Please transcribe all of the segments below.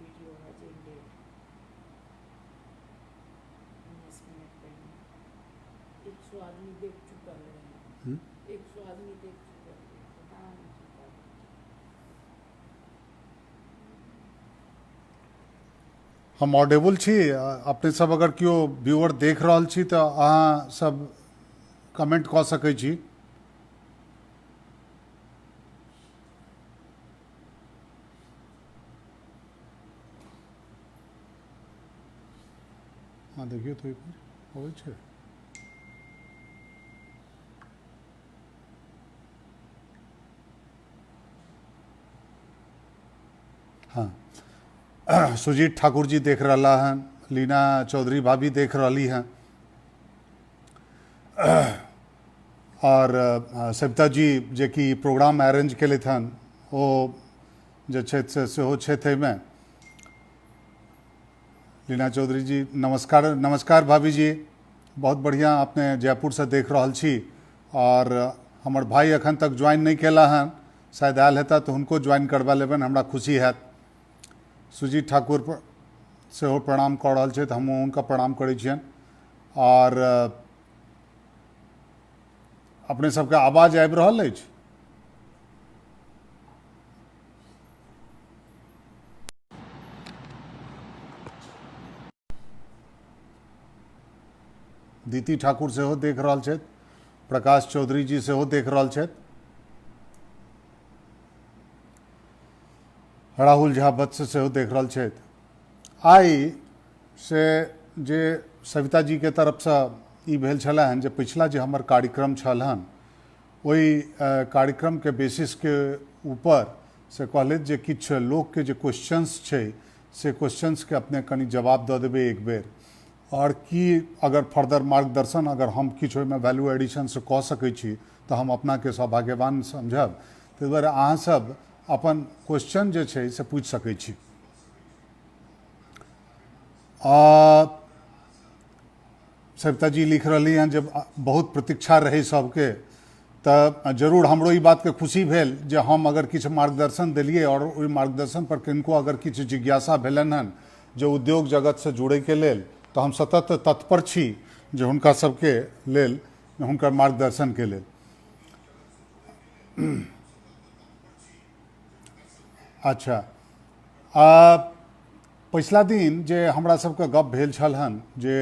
Video भऽ late. 19 minute पहिने 100 आदमी देख चुकल रहै। 100 आदमी देख चुकल रहै, पता नहि चुकल। हम ऑडिबल छी? अपने सब अगर केओ व्यूअर देख रहल छी तऽ अहाँ सब कमेंट कऽ सकै छी। हँ, देखियौ तऽ, ओहिपर अबै छै। हँ, सुजीत ठाकुर जी देख रहला हन, लीना चौधरी भाभी देख रहली हैं आओर सविता जी, जे कि प्रोग्राम अरेंज केलथि हन, ओ जे छथि से सेहो छथि एहिमे। लीना चौधरी जी, नमस्कार। नमस्कार भाभी जी, बहुत बढ़िआँ, अपने जयपुरसँ देख रहल छी। आओर हमर भाई एखन तक ज्वाइन नहि केला हन, शायद आयल हेता तऽ हुनको ज्वाइन करबा लेबनि, हमरा खुशी हैत। सुजीत ठाकुर सेहो प्रणाम कऽ रहल छथि, हमहूँ हुनका प्रणाम करै छियनि। आओर अपने सबके आवाज आबि रहल अछि? दीति ठाकुर सेहो देख रहल छथि, प्रकाश चौधरी जी सेहो देख रहल छथि, राहुल झा वत्स सेहो देख रहल छथि। आइ से जे सविता जी के तरफसँ ई भेल छलै हन जे पिछला जे हमर कार्यक्रम छल हन, ओहि कार्यक्रमके बेसिसके ऊपर से कहलथि जे किछु लोकके जे क्वेश्चंस छै, से क्वेश्चंसके अपने कनि जवाब दऽ देबै एक बेर, आओर की अगर फर्दर मार्गदर्शन अगर हम किछु ओहिमे वैल्यू एडिशन से कऽ सकै छी तऽ हम अपनाके सौभाग्यवान समझब। ताहि दुआरे अहाँसभ अपन क्वेश्चन जे छै से पूछि सकै छी। सविता जी लिख रहली हँ जे बहुत प्रतीक्षा रहै सबके, तऽ जरूर हमरो ई बातके खुशी भेल जे हम अगर किछु मार्गदर्शन देलियै आओर ओहि मार्गदर्शन पर किनको अगर किछु जिज्ञासा भेलनि हन जे उद्योग जगतसँ जुड़ैके लेल, तऽ हम सतत तत्पर छी जे हुनका सबके लेल हुनकर मार्गदर्शनके लेल। अच्छा, पछिला दिन जे हमरा सबके गप भेल छल हन जे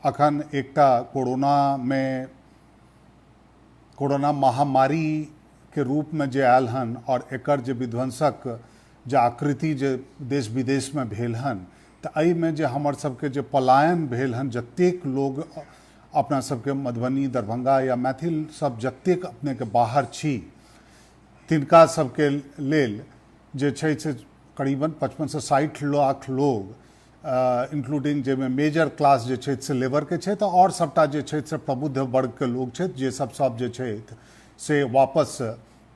अखन एकटा कोरोनामे, कोरोना महामारीके रूपमे जे आयल हन आओर एकर जे विध्वंसक जे आकृति जे देश विदेशमे भेल हन, तऽ एहिमे जे हमर सबके जे पलायन भेल हन, जतेक लोग अपना सबके मधुबनी, दरभंगा या मैथिल सब जतेक अपनेके बाहर छी, तिनका सबके लेल जे छै से करीबन 55 से 60 लाख लोग, इंक्लूडिंग जाहिमे मेजर क्लास जे छै से लेबरके छथि आओर सभटा जे छै से प्रबुद्ध वर्गके लोग छथि, जे सब सब जे छथि से वापस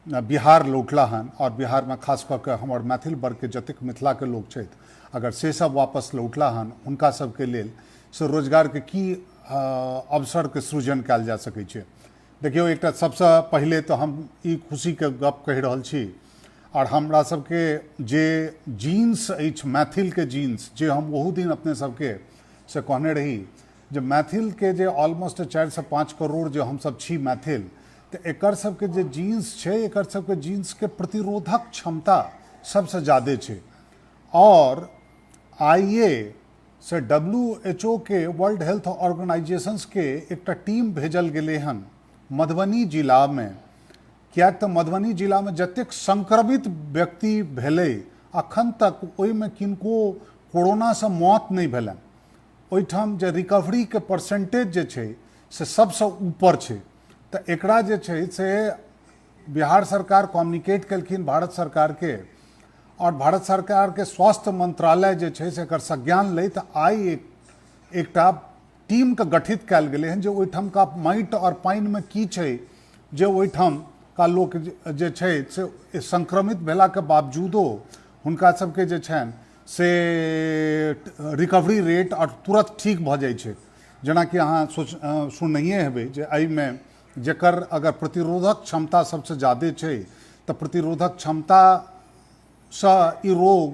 बिहार लौटला हन। आओर बिहारमे खास कऽ के हमर मैथिल वर्गके जतेक मिथिलाके लोक छथि, अगर से सब वापस लौटला हन, हुनका सबके लेल से रोजगारके की अवसरके सृजन कयल जा सकै छै? देखियौ, एकटा सबसँ पहिले तऽ हम ई खुशीके गप कहि रहल छी, आओर हमरा सबके जे जीन्स अछि, मैथिलके जीन्स, जे हम ओहू दिन अपने सबके से कहने रही जे मैथिलके जे ऑलमोस्ट 4 से 5 करोड़ जे हमसब छी मैथिल, तऽ एकर सबके जे जीन्स छै, एकर सबके जीन्सके प्रतिरोधक क्षमता सबसँ ज्यादे छै। आओर आइए से WHO के, वर्ल्ड हेल्थ ऑर्गेनाइजेशंस के एकटा टीम भेजल गेलै हन मधुबनी जिलामे, किएक तऽ मधुबनी जिलामे जतेक संक्रमित व्यक्ति भेलै अखन तक, ओहिमे किनको कोरोनासँ मौत नहि भेलनि। ओहिठाम जे रिकवरीके परसेंटेज जे छै से सबसँ ऊपर छै। तऽ एकरा जे छै से बिहार सरकार कम्युनिकेट केलखिन भारत सरकारके, आओर भारत सरकारके स्वास्थ्य मंत्रालय जे छै से एकर संज्ञान लैत आइ एकटा टीमके गठित कयल गेलै हन जे ओहिठामका माटि आओर पानिमे की छै जे ओहिठामका लोक जे छै से संक्रमित भेलाके बावजूदो हुनका सबके जे छनि से रिकवरी रेट आओर तुरंत ठीक भऽ जाइ छै। जेनाकि अहाँ सोच सुननहिए हेबै जे एहिमे जकर अगर प्रतिरोधक क्षमता सबसँ ज्यादे छै, तऽ प्रतिरोधक क्षमतासँ ई रोग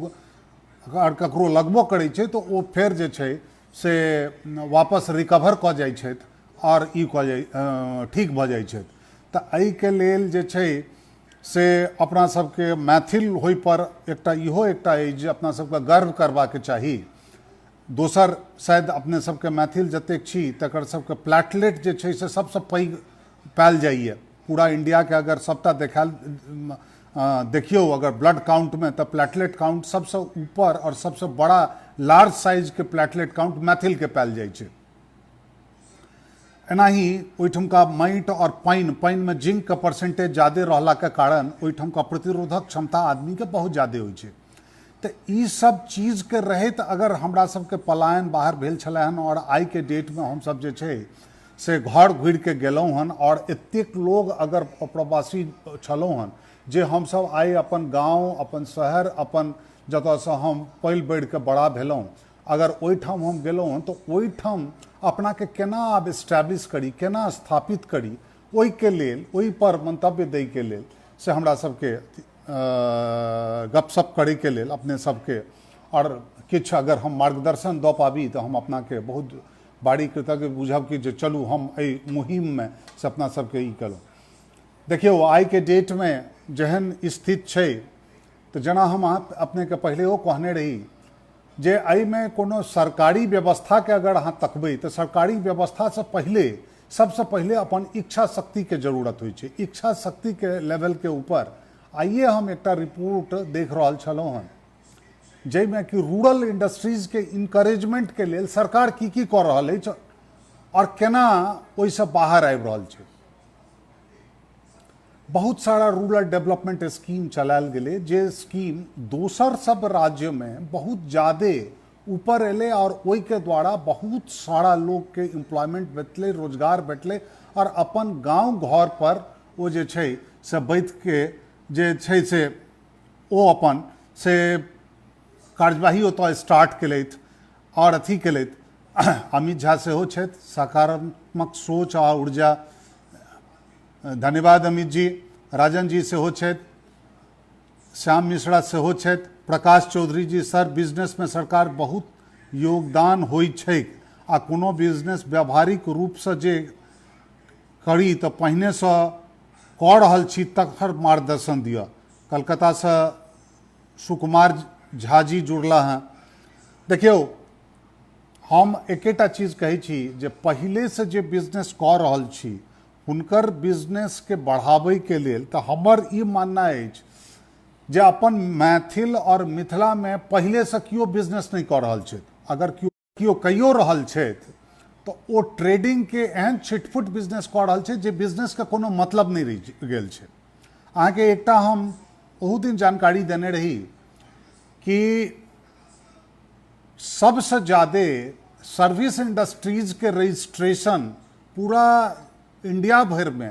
अगर ककरो लगबो करै छै तऽ ओ फेर जे छै से वापस रिकवर कऽ जाइ छथि आओर ई कऽ जाइ ठीक भऽ जाइ छथि। तऽ एहिके लेल जे छै से अपना सबके मैथिल होइपर एकटा इहो एकटा अछि जे अपना सबके गर्व करबाक चाही। दोसर शायद अपने सबके मैथिल जतेक छी तकर सबके प्लेटलेट जे छै से सबसँ पैघ पायल जाइए। पूरा इंडियाके अगर सबटा देखायल देखियौ अगर ब्लड काउंटमे तऽ प्लेटलेट काउंट सबसँ ऊपर आओर सबसँ बड़ा लार्ज साइजके प्लेटलेट काउंट मैथिलके पायल जाइ छै। एनाही ओहिठुमका माटि आओर पानि, पानिमे जिंकके परसेंटेज जादे रहलाके कारण ओहिठुमका प्रतिरोधक क्षमता आदमीके बहुत जादे होइ छै। तऽ ई सब चीजके रहैत अगर हमरा सबके पलायन बाहर भेल छलै हन आओर आइके डेटमे हमसब जे छै से घर घुरिके गेलहुँ हन आओर एतेक लोग अगर प्रवासी छलहुँ हन जे हमसब आइ अपन गाँव, अपन शहर, अपन जतऽसँ हम पलि बढ़िके बड़ा भेलहुँ, अगर ओहिठाम हम गेलहुँ हन तऽ ओहिठाम अपनाके केना आब इस्टेब्लिश करी, केना स्थापित करी, ओहिके लेल ओहिपर मंतव्य दैके लेल से हमरा सबके गपशप करैके लेल अपने सबके आओर किछु अगर हम मार्गदर्शन दऽ पाबी तऽ हम अपनाके बहुत बारी कृतज्ञ बुझब कि जे चलू हम एहि मुहिममे से अपना सबके ई केलहुँ। देखियौ आइके डेटमे जेहन स्थिति छै तऽ जेना हम अहाँ अपनेके पहिलेओ कहने रही जे एहिमे कोनो सरकारी व्यवस्थाके अगर अहाँ तकबै तऽ सरकारी व्यवस्थासँ पहिले सबसँ पहिले अपन इच्छा शक्तिके जरूरत होइ छै। इच्छा शक्तिके लेवलके ऊपर आइए हम एकटा रिपोर्ट देख रहल छलहुँ हन जाहिमे कि रूरल इंडस्ट्रीजके इनकरेजमेंटके लेल सरकार की की कऽ रहल अछि आओर केना ओहिसँ बाहर आबि रहल छै। बहुत सारा रूरल डेवलपमेंट स्कीम चलायल गेलै जे स्कीम दोसर सब राज्यमे बहुत जादे ऊपर एलै आओर ओहिके द्वारा बहुत सारा लोकके एम्प्लॉयमेंट भेटलै, रोजगार भेटलै आओर अपन गाँव घर पर ओ जे छै से बैठके जे छै से ओ अपन से कार्यवाही ओतऽ स्टार्ट केलथि आओर अथी केलथि। अमित झा सेहो छथि, सकारात्मक सोच आ ऊर्जा, धन्यवाद अमित जी। राजन जी सेहो छथि, श्याम मिश्रा सेहो छथि, प्रकाश चौधरी जी सर बिजनेसमे सरकार बहुत योगदान होइ छैक आ कोनो बिजनेस व्यावहारिक रूपसँ जे करी तऽ पहिनेसँ कऽ रहल छी तकर मार्गदर्शन दिअ। कलकत्तासँ सुकुमार झा जी जुड़ला हँ। देखियौ हम एकेटा चीज कहै छी जे पहिलेसँ जे बिजनेस कऽ रहल छी हुनकर बिजनेसके बढ़ाबैके लेल तऽ हमर ई माननाइ अछि जे अपन मैथिल आओर मिथिलामे पहिलेसँ केओ बिजनेस नहि कऽ रहल छथि। अगर केओ कइयो रहल छथि तऽ ओ ट्रेडिंगके एहन छिटफुट बिजनेस कऽ रहल छै जे बिजनेसके कोनो मतलब नहि रहि गेल छै। अहाँके एकटा हम ओहू दिन जानकारी देने रही कि सबसँ ज्यादे सर्विस इंडस्ट्रीजके रजिस्ट्रेशन पूरा इंडिया भरिमे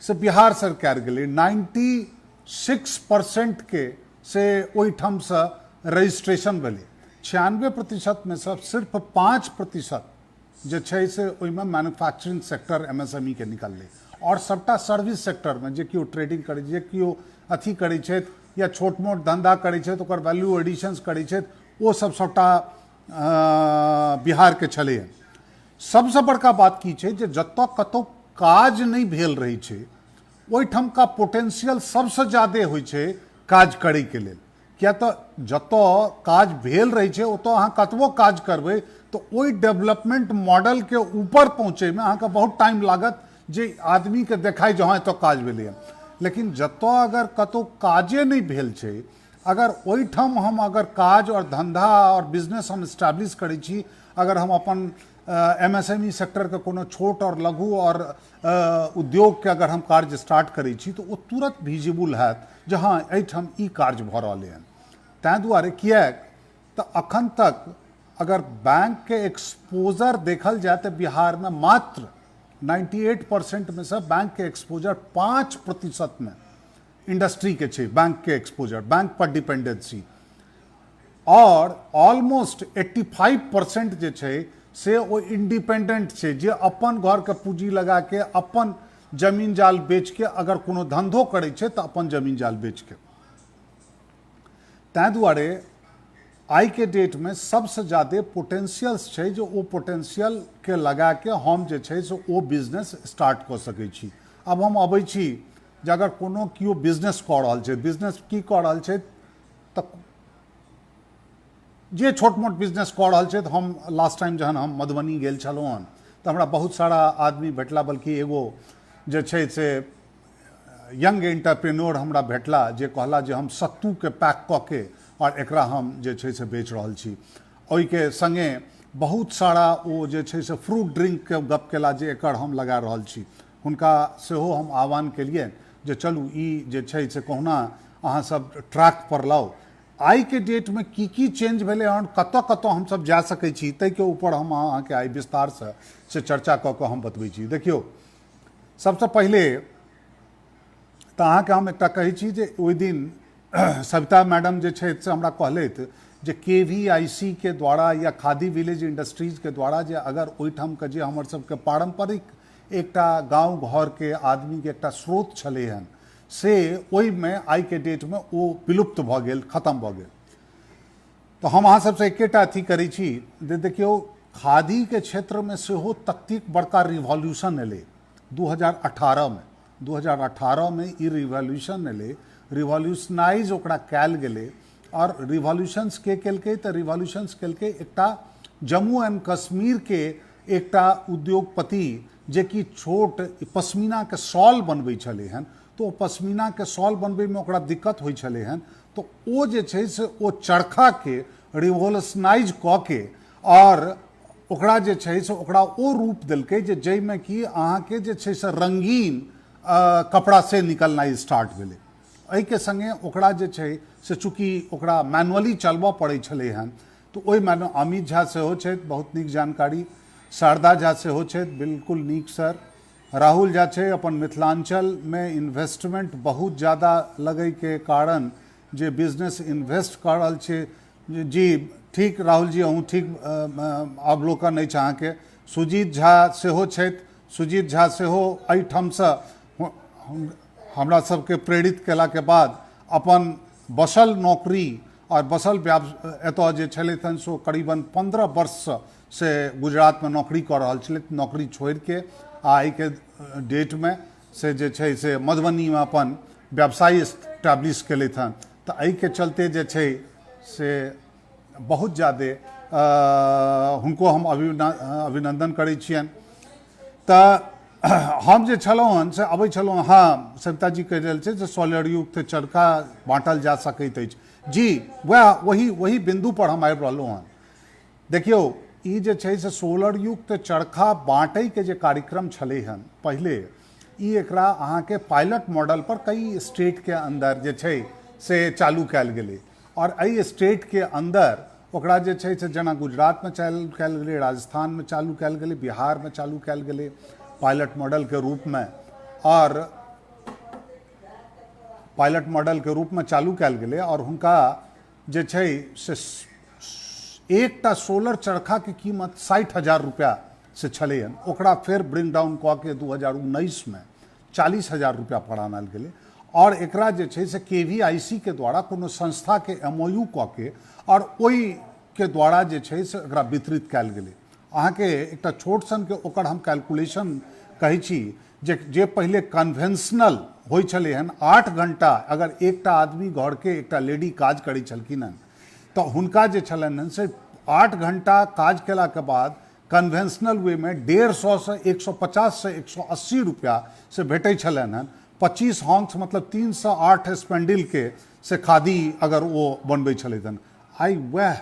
से बिहार सरकार गेलै। 96% के से ओहिठामसँ रजिस्ट्रेशन भेलै। 96% सँ सिर्फ 5% जे छै से ओहिमे manufacturing sector M S M E के निकललै आओर सबटा सर्विस सेक्टरमे जे केओ ट्रेडिंग करै जे केओ अथी करै छथि या छोट मोट धन्धा करै छथि ओकर वैल्यू एडिशंस करै छथि ओ सब सबटा बिहारके छलैए। सबसँ बड़का बात की छै जे जतऽ कतहु काज नहि भेल रहै छै ओहिठामका पोटेंशियल सबसँ ज्यादे होइ छै काज करैके लेल, किया तऽ जतऽ काज भेल रहै छै ओतऽ अहाँ कतबो काज करबै तऽ ओहि डेवलपमेंट मॉडलके ऊपर पहुँचैमे अहाँके बहुत टाइम लागत जे आदमीके देखाइ जे हँ एतऽ काज भेलैए। लेकिन जतऽ अगर कतहु काजे नहि भेल छै अगर ओहिठाम हम अगर काज आओर धन्धा आओर बिजनेस हम इस्टेब्लिश करै छी, अगर हम अपन एम एस एम ई सेक्टरके कोनो छोट आओर लघु आओर उद्योगके अगर हम कार्य स्टार्ट करै छी तऽ ओ तुरत विजिबुल हैत जे हँ एहिठाम ई कार्य भऽ रहलै हँ। ताहि दुआरे किएक तऽ अखन तक अगर बैंकके एक्सपोजर देखल जाय तऽ बिहारमे मात्र 98% में से बैंकके एक्सपोजर 5% में इंडस्ट्रीके छै, बैंकके एक्सपोजर, बैंक पर डिपेंडेंसी, आओर ऑलमोस्ट 85% जे छै से ओ इंडिपेंडेंट छै जे अपन घरके पूँजी लगाके अपन जमीन जाल बेचके अगर कोनो धन्धो करै छै तऽ अपन जमीन जाल बेचके। ताहि दुआरे आइके डेटमे सबसँ ज्यादे पोटेंशियल्स छै जे ओ पोटेंशियलके लगाके हम जे छै से ओ बिजनेस स्टार्ट कऽ सकै छी। आब हम अबै छी जे अगर कोनो केओ बिजनेस कऽ रहल छै, बिजनेस की कऽ रहल छै, तऽ जे छोट मोट बिजनेस कऽ रहल छै, तऽ हम लास्ट टाइम जहन हम मधुबनी गेल छलहुँ हन तऽ हमरा बहुत सारा आदमी भेटला, बल्कि एगो जे छै से यंग एंटरप्रेन्योर हमरा भेटला जे कहला जे हम सत्तूके पैक कऽ के आओर एकरा हम जे छै से बेच रहल छी। ओहिके सङ्गे बहुत सारा ओ जे छै से फ्रूट ड्रिंकके गप केला जे एकर हम लगा रहल छी। हुनका सेहो हम आह्वान केलियनि जे चलू ई जे छै से कहुना अहाँ सब ट्रैक पर लाउ। आइके डेटमे की की चेंज भेलै हन, कतऽ कतऽ हमसब जा सकै छी, ताहिके ऊपर हम अहाँके आइ विस्तारसँ से चर्चा कऽ कऽ हम बतबै छी। देखियौ, सबसँ पहिले तऽ अहाँके हम एकटा कहै छी जे ओहि दिन सविता मैडम जे छथि से हमरा कहलथि जे के वी आई सी के द्वारा या खादी विलेज इंडस्ट्रीजके द्वारा जे अगर ओहिठामके जे हमर सबके पारम्परिक एकटा गाँव घरके आदमीके एकटा स्रोत छलै हन से ओहिमे आइके डेटमे ओ विलुप्त भऽ गेल, खतम भऽ गेल। तऽ हम अहाँ सबसँ एकेटा अथी करै छी जे देखियौ, खादीके क्षेत्रमे सेहो ततेक बड़का रिवॉल्यूशन एलै 2018मे। 2018मे ई रिवॉल्यूशन एलै, रिवॉल्यूशनाइज ओकरा कयल गेलै। आओर रिवॉल्यूशंस के केलकै? तऽ रिवॉल्यूशंस केलकै एकटा जम्मू एंड कश्मीरके एकटा उद्योगपति जेकि छोट पश्मीनाके शॉल बनबै छलै हन। तऽ ओ पश्मीनाके शॉल बनबैमे ओकरा दिक्कत होइ छलै हन, तऽ ओ जे छै से ओ चरखाके रिवॉल्यूशनाइज कऽ के आओर ओकरा जे छै से ओकरा ओ रूप देलकै जे जाहिमे कि अहाँके जे छै से रङ्गीन कपड़ा से निकलनाइ स्टार्ट भेलै। एहिके सङ्गे ओकरा जे छै से चूँकि ओकरा मैनुअली चलबऽ पड़ै छलै हन, तऽ ओहि मैनु अमित झा सेहो छथि, बहुत नीक जानकारी, शारदा झा सेहो छथि, बिल्कुल नीक सर, राहुल झा छै। अपन मिथिलाञ्चलमे इन्वेस्टमेंट बहुत ज्यादा लगैके कारण जे बिजनेस इन्वेस्ट कऽ रहल छै जी, ठीक राहुल जी, अहूँ ठीक अवलोकन अछि अहाँके। सुजीत झा सेहो छथि, सुजीत झा सेहो एहिठामसँ हमरा सबके प्रेरित केलाके बाद अपन बसल नौकरी आओर बसल एतऽ जे छलथि हन से करीबन 15 वर्षसँ से गुजरातमे नौकरी कऽ रहल छलथि, नौकरी छोड़िके आ आइके डेटमे से जे छै से मधुबनीमे अपन व्यवसाय इस्टेब्लिश केलथि हन। तऽ एहिके चलते जे छै से बहुत ज्यादे हुनको हम अभिनन्दन करै छियनि। तऽ हम जे छलहुँ हन से अबै छलहुँ। हँ, सविता जी कहि रहल छै जे सोलरयुक्त चरखा बाँटल जा सकैत अछि। जी, वएह वही वही बिन्दु पर हम आबि रहलहुँ हन। देखियौ, ई जे छै से सोलरयुक्त चरखा बाँटैके जे कार्यक्रम छलै हन पहिले, ई एकरा अहाँके पायलट मॉडल पर कई स्टेटके अन्दर जे छै से चालू कयल गेलै। आओर एहि स्टेटके अन्दर ओकरा जे छै से जेना गुजरातमे चालू कयल गेलै, राजस्थानमे चालू कयल गेलै, बिहारमे चालू कयल गेलै पायलट मॉडलके रूपमे, आओर पायलट मॉडलके रूपमे चालू कयल गेलै। आओर हुनका जे छै से एकटा सोलर चरखाके कीमत 60,000 रुपैआ से छलै हन, ओकरा फेर ब्रिंग डाउन कऽ के 2019मे 40,000 रुपैआ पर आनल गेलै। आओर एकरा जे छै से के वी आई सी के द्वारा कोनो संस्थाके एम ओ यू कऽ के आओर ओहिके द्वारा जे छै से एकरा वितरित कयल गेलै। अहाँके एकटा छोट सनके ओकर हम कैलकुलेशन कहै छी जे जे पहिले कन्वेंशनल होइ छलै हन, 8 घंटा अगर एकटा आदमी घरके एकटा लेडी काज करै छलखिन हन तऽ हुनका जे छलनि हन से 8 घंटा काज केलाके बाद कन्वेंशनल वेमे 150सँ 150सँ 180 रुपैआ से भेटै छलनि हन। 25 हॉन्स मतलब 308 स्पेंडिलके से खादी अगर ओ बनबै छलथि हन। आइ वएह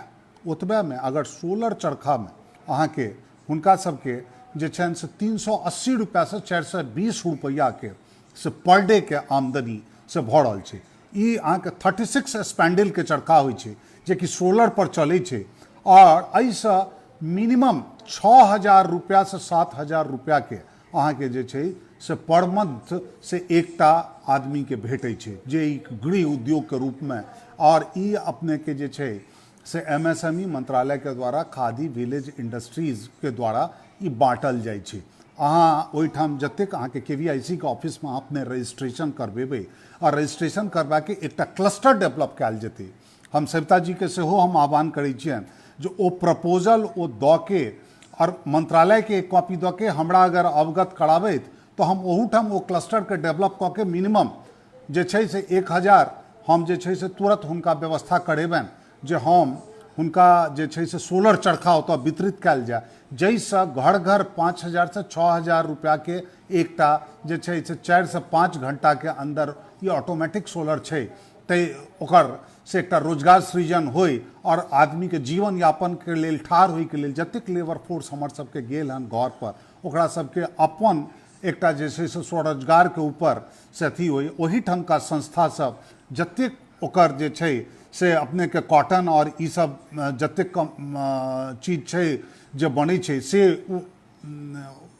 ओतबेमे अगर सोलर चरखामे अहाँके हुनका सबके जे छनि से 380 रुपैआसँ 420 रुपैआके से पर डे के आमदनी से भऽ रहल छै। ई अहाँके 36 स्पैंडलके चरखा होइ छै जेकि सोलर पर चलै छै, आओर एहिसँ मिनिमम 6000 रुपैआसँ 7000 रुपैआके अहाँके जे छै से पर मंथ से एकटा आदमीके भेटै छै जे ई गृह उद्योगके रूपमे। आओर ई अपनेके जे छै से एम एस एम ई मंत्रालयके द्वारा खादी विलेज इंडस्ट्रीजके द्वारा ई बाँटल जाइ छै। अहाँ ओहिठाम जतेक अहाँके के वी आई सी के ऑफिसमे अहाँ अपने रजिस्ट्रेशन करबेबै, आओर रजिस्ट्रेशन करबाके एकटा क्लस्टर डेवलप कयल जेतै, हम सविता जीके सेहो हम आह्वान करै छियनि जे ओ प्रपोजल ओ दऽ के आओर मंत्रालयके एक कॉपी दऽ के हमरा अगर अवगत कराबथि तऽ हम ओहूठाम ओ क्लस्टरके डेवलप कऽ के मिनिमम जे छै से 1000 हम जे छै से तुरत हुनका व्यवस्था करेबनि जे हम हुनका जे छै से सोलर चरखा ओतऽ वितरित कयल जाय, जाहिसँ घर घर 5000 से 6000 रुपैआके एकटा जे छै से 4 से 5 घंटाके अन्दर ई ऑटोमेटिक सोलर छै, ताहि ओकर से एकटा रोजगार सृजन होइ आओर आदमीके जीवन यापनके लेल ठाढ़ होइके लेल जतेक लेबर फोर्स हमर सबके गेल हन घर पर, ओकरा सबके अपन एकटा जे छै से स्वरोजगारके ऊपर से अथी होइ। ओहिठामका संस्था सब जतेक ओकर जे छै से अपनेके कॉटन आओर ई सब जतेक कम चीज छै जे बनै छै से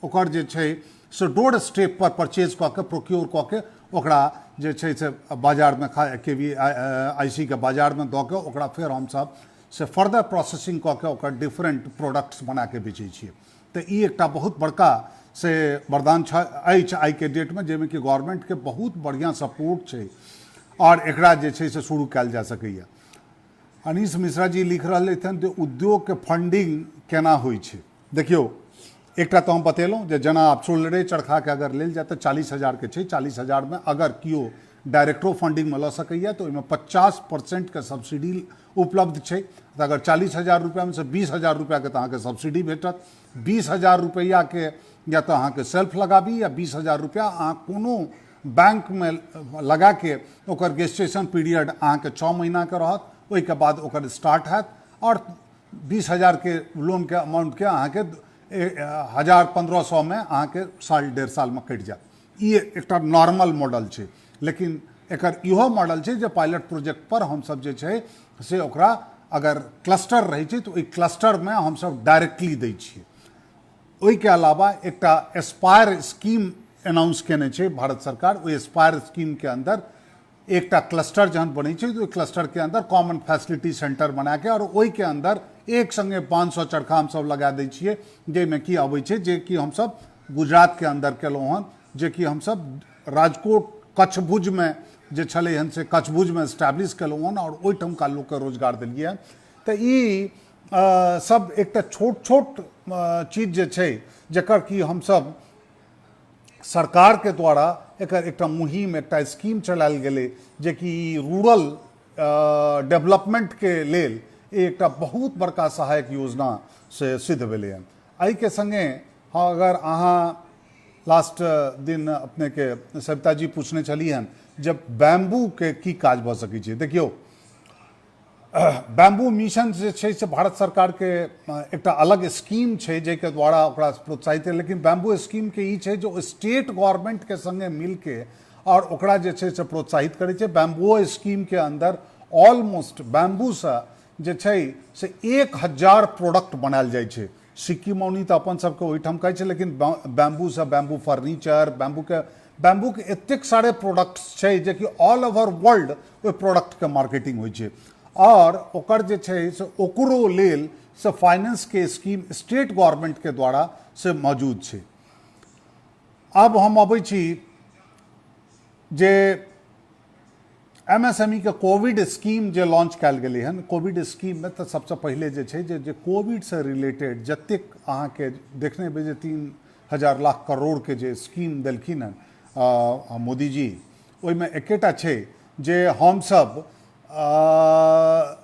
ओकर जे छै से डोर स्टेप पर परचेज कऽ के, प्रोक्योर कऽ के ओकरा जे छै से बाजारमे के वी I C के बाजारमे दऽ के ओकरा फेर हमसब से फर्दर प्रोसेसिंग कऽ के ओकर डिफरेंट प्रोडक्ट्स बनाके बेचै छियै। तऽ ई एकटा बहुत बड़का से वरदान अछि आइके डेटमे, जाहिमे कि गवर्नमेंटके बहुत बढ़िआँ सपोर्ट छै आओर एकरा जे छै से शुरू कयल जा सकैए। अनीश मिश्रा जी लिख रहल हन जे उद्योगके फंडिंग केना होइ छै। देखियौ, एकटा तऽ हम बतेलहुँ जे जेना आब सोलरे चरखाके अगर लेल जाय तऽ 40,000के छै। 40,000मे अगर केओ डायरेक्टो फंडिंगमे लऽ सकैए तऽ ओहिमे 50%के सब्सिडी उपलब्ध छै। तऽ अगर 40,000 रुपैआमे से 20,000 रुपैआके तऽ अहाँके सब्सिडी भेटत। 20,000 रुपैआके या तऽ अहाँके सेल्फ लगाबी या 20,000 रुपैआ अहाँ कोनो बैंकमे लगाके ओकर गेस्टेशन पीरियड अहाँके 6 महीनाके रहत, ओहिके बाद ओकर स्टार्ट हैत आओर 20,000के लोनके अमाउंटके अहाँके 1000-1500मे अहाँके साल 1.5 सालमे कटि जायत। ई एकटा नॉर्मल मॉडल छै, लेकिन एकर इहो मॉडल छै जे पायलट प्रोजेक्ट पर हमसब जे छै से ओकरा अगर क्लस्टर रहै छै तऽ ओहि क्लस्टरमे हमसब डायरेक्टली दै छियै। ओहिके अलावा एकटा एस्पायर स्कीम अनाउंस केने छै भारत सरकार। ओहि एस्पायर स्कीमके अन्दर एकटा क्लस्टर जहन बनै छै तऽ ओहि क्लस्टरके अन्दर कॉमन फैसिलिटी सेंटर बनाके आओर ओहिके अन्दर एक संगे 500 चरखा हमसब लगा दै छियै, जाहिमे की अबै छै जे कि हमसब गुजरातके अन्दर केलहुँ हन, जे कि हमसब राजकोट कच्छभुजमे जे छलै हन से कच्छभुजमे एस्टैब्लिश केलहुँ हन आओर ओहिठमका लोकके रोजगार देलियै हन। तऽ ई सब एकटा छोट छोट चीज जे छै जकर कि हमसब सरकारके द्वारा एकर एकटा मुहिम, एकटा स्कीम चलायल गेलै जेकि रूरल डेवलपमेंटके लेल एकटा बहुत बड़का सहायक योजना से सिद्ध भेलै हन। एहिके सङ्गे हँ, अगर अहाँ लास्ट दिन अपनेके सविता जी पूछने छलियै हन जे बैम्बूके की काज भऽ सकै छै। देखियौ, बैम्बू मिशन जे छै से भारत सरकारके एकटा अलग स्कीम छै जाहिके द्वारा ओकरा प्रोत्साहित, लेकिन बैम्बू स्कीमके ई छै जे स्टेट गवर्नमेंटके सङ्गे मिलके आओर ओकरा जे छै से प्रोत्साहित करै छै। बैम्बुओ स्कीमके अन्दर ऑलमोस्ट बैम्बूसँ जे छै से 1000 प्रोडक्ट बनायल जाइ छै। सिक्की मौनी तऽ अपन सबके ओहिठाम कहै छै, लेकिन बैम्बूसँ बैम्बू फर्नीचर, बैम्बूके एतेक सारे प्रोडक्ट्स छै जेकि ऑल ओवर वर्ल्ड ओहि प्रोडक्टके मार्केटिंग होइ छै आओर ओकर जे छै से ओकरो लेल से फाइनेंसके स्कीम स्टेट गवर्नमेंटके द्वारा से मौजूद छै। आब हम अबै छी जे एमएसएमई के कोविड स्कीम जे लॉन्च कयल गेलै हन। कोविड स्कीममे तऽ सबसँ पहिले जे छै जे कोविडसँ रिलेटेड जतेक अहाँके देखने हेबै जे 3000 लाख करोड़के जे स्कीम देलखिन हन मोदीजी, ओहिमे एकेटा छै जे हमसब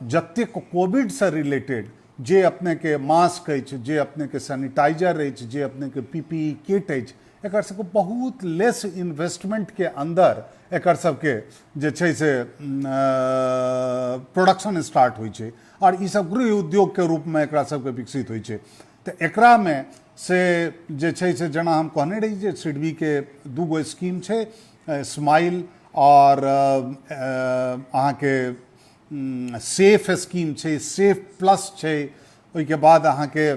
जतेक कोविडसँ रिलेटेड जे अपनेके मास्क अछि, जे अपनेके सैनिटाइजर अछि, जे अपनेके पीपीई किट अछि, एकर सबके बहुत लेस इन्वेस्टमेंटके अन्दर एकर सबके जे छै से प्रोडक्शन स्टार्ट होइ छै आओर ई सब गृह उद्योगके रूपमे एकरा सबके विकसित होइ छै। तऽ एकरामे से जे छै से जेना हम कहने रही जे सिडबीके 2 गो स्कीम छै, स्माइल आओर अहाँके सेफ स्कीम छै, सेफ प्लस छै। ओहिके बाद अहाँके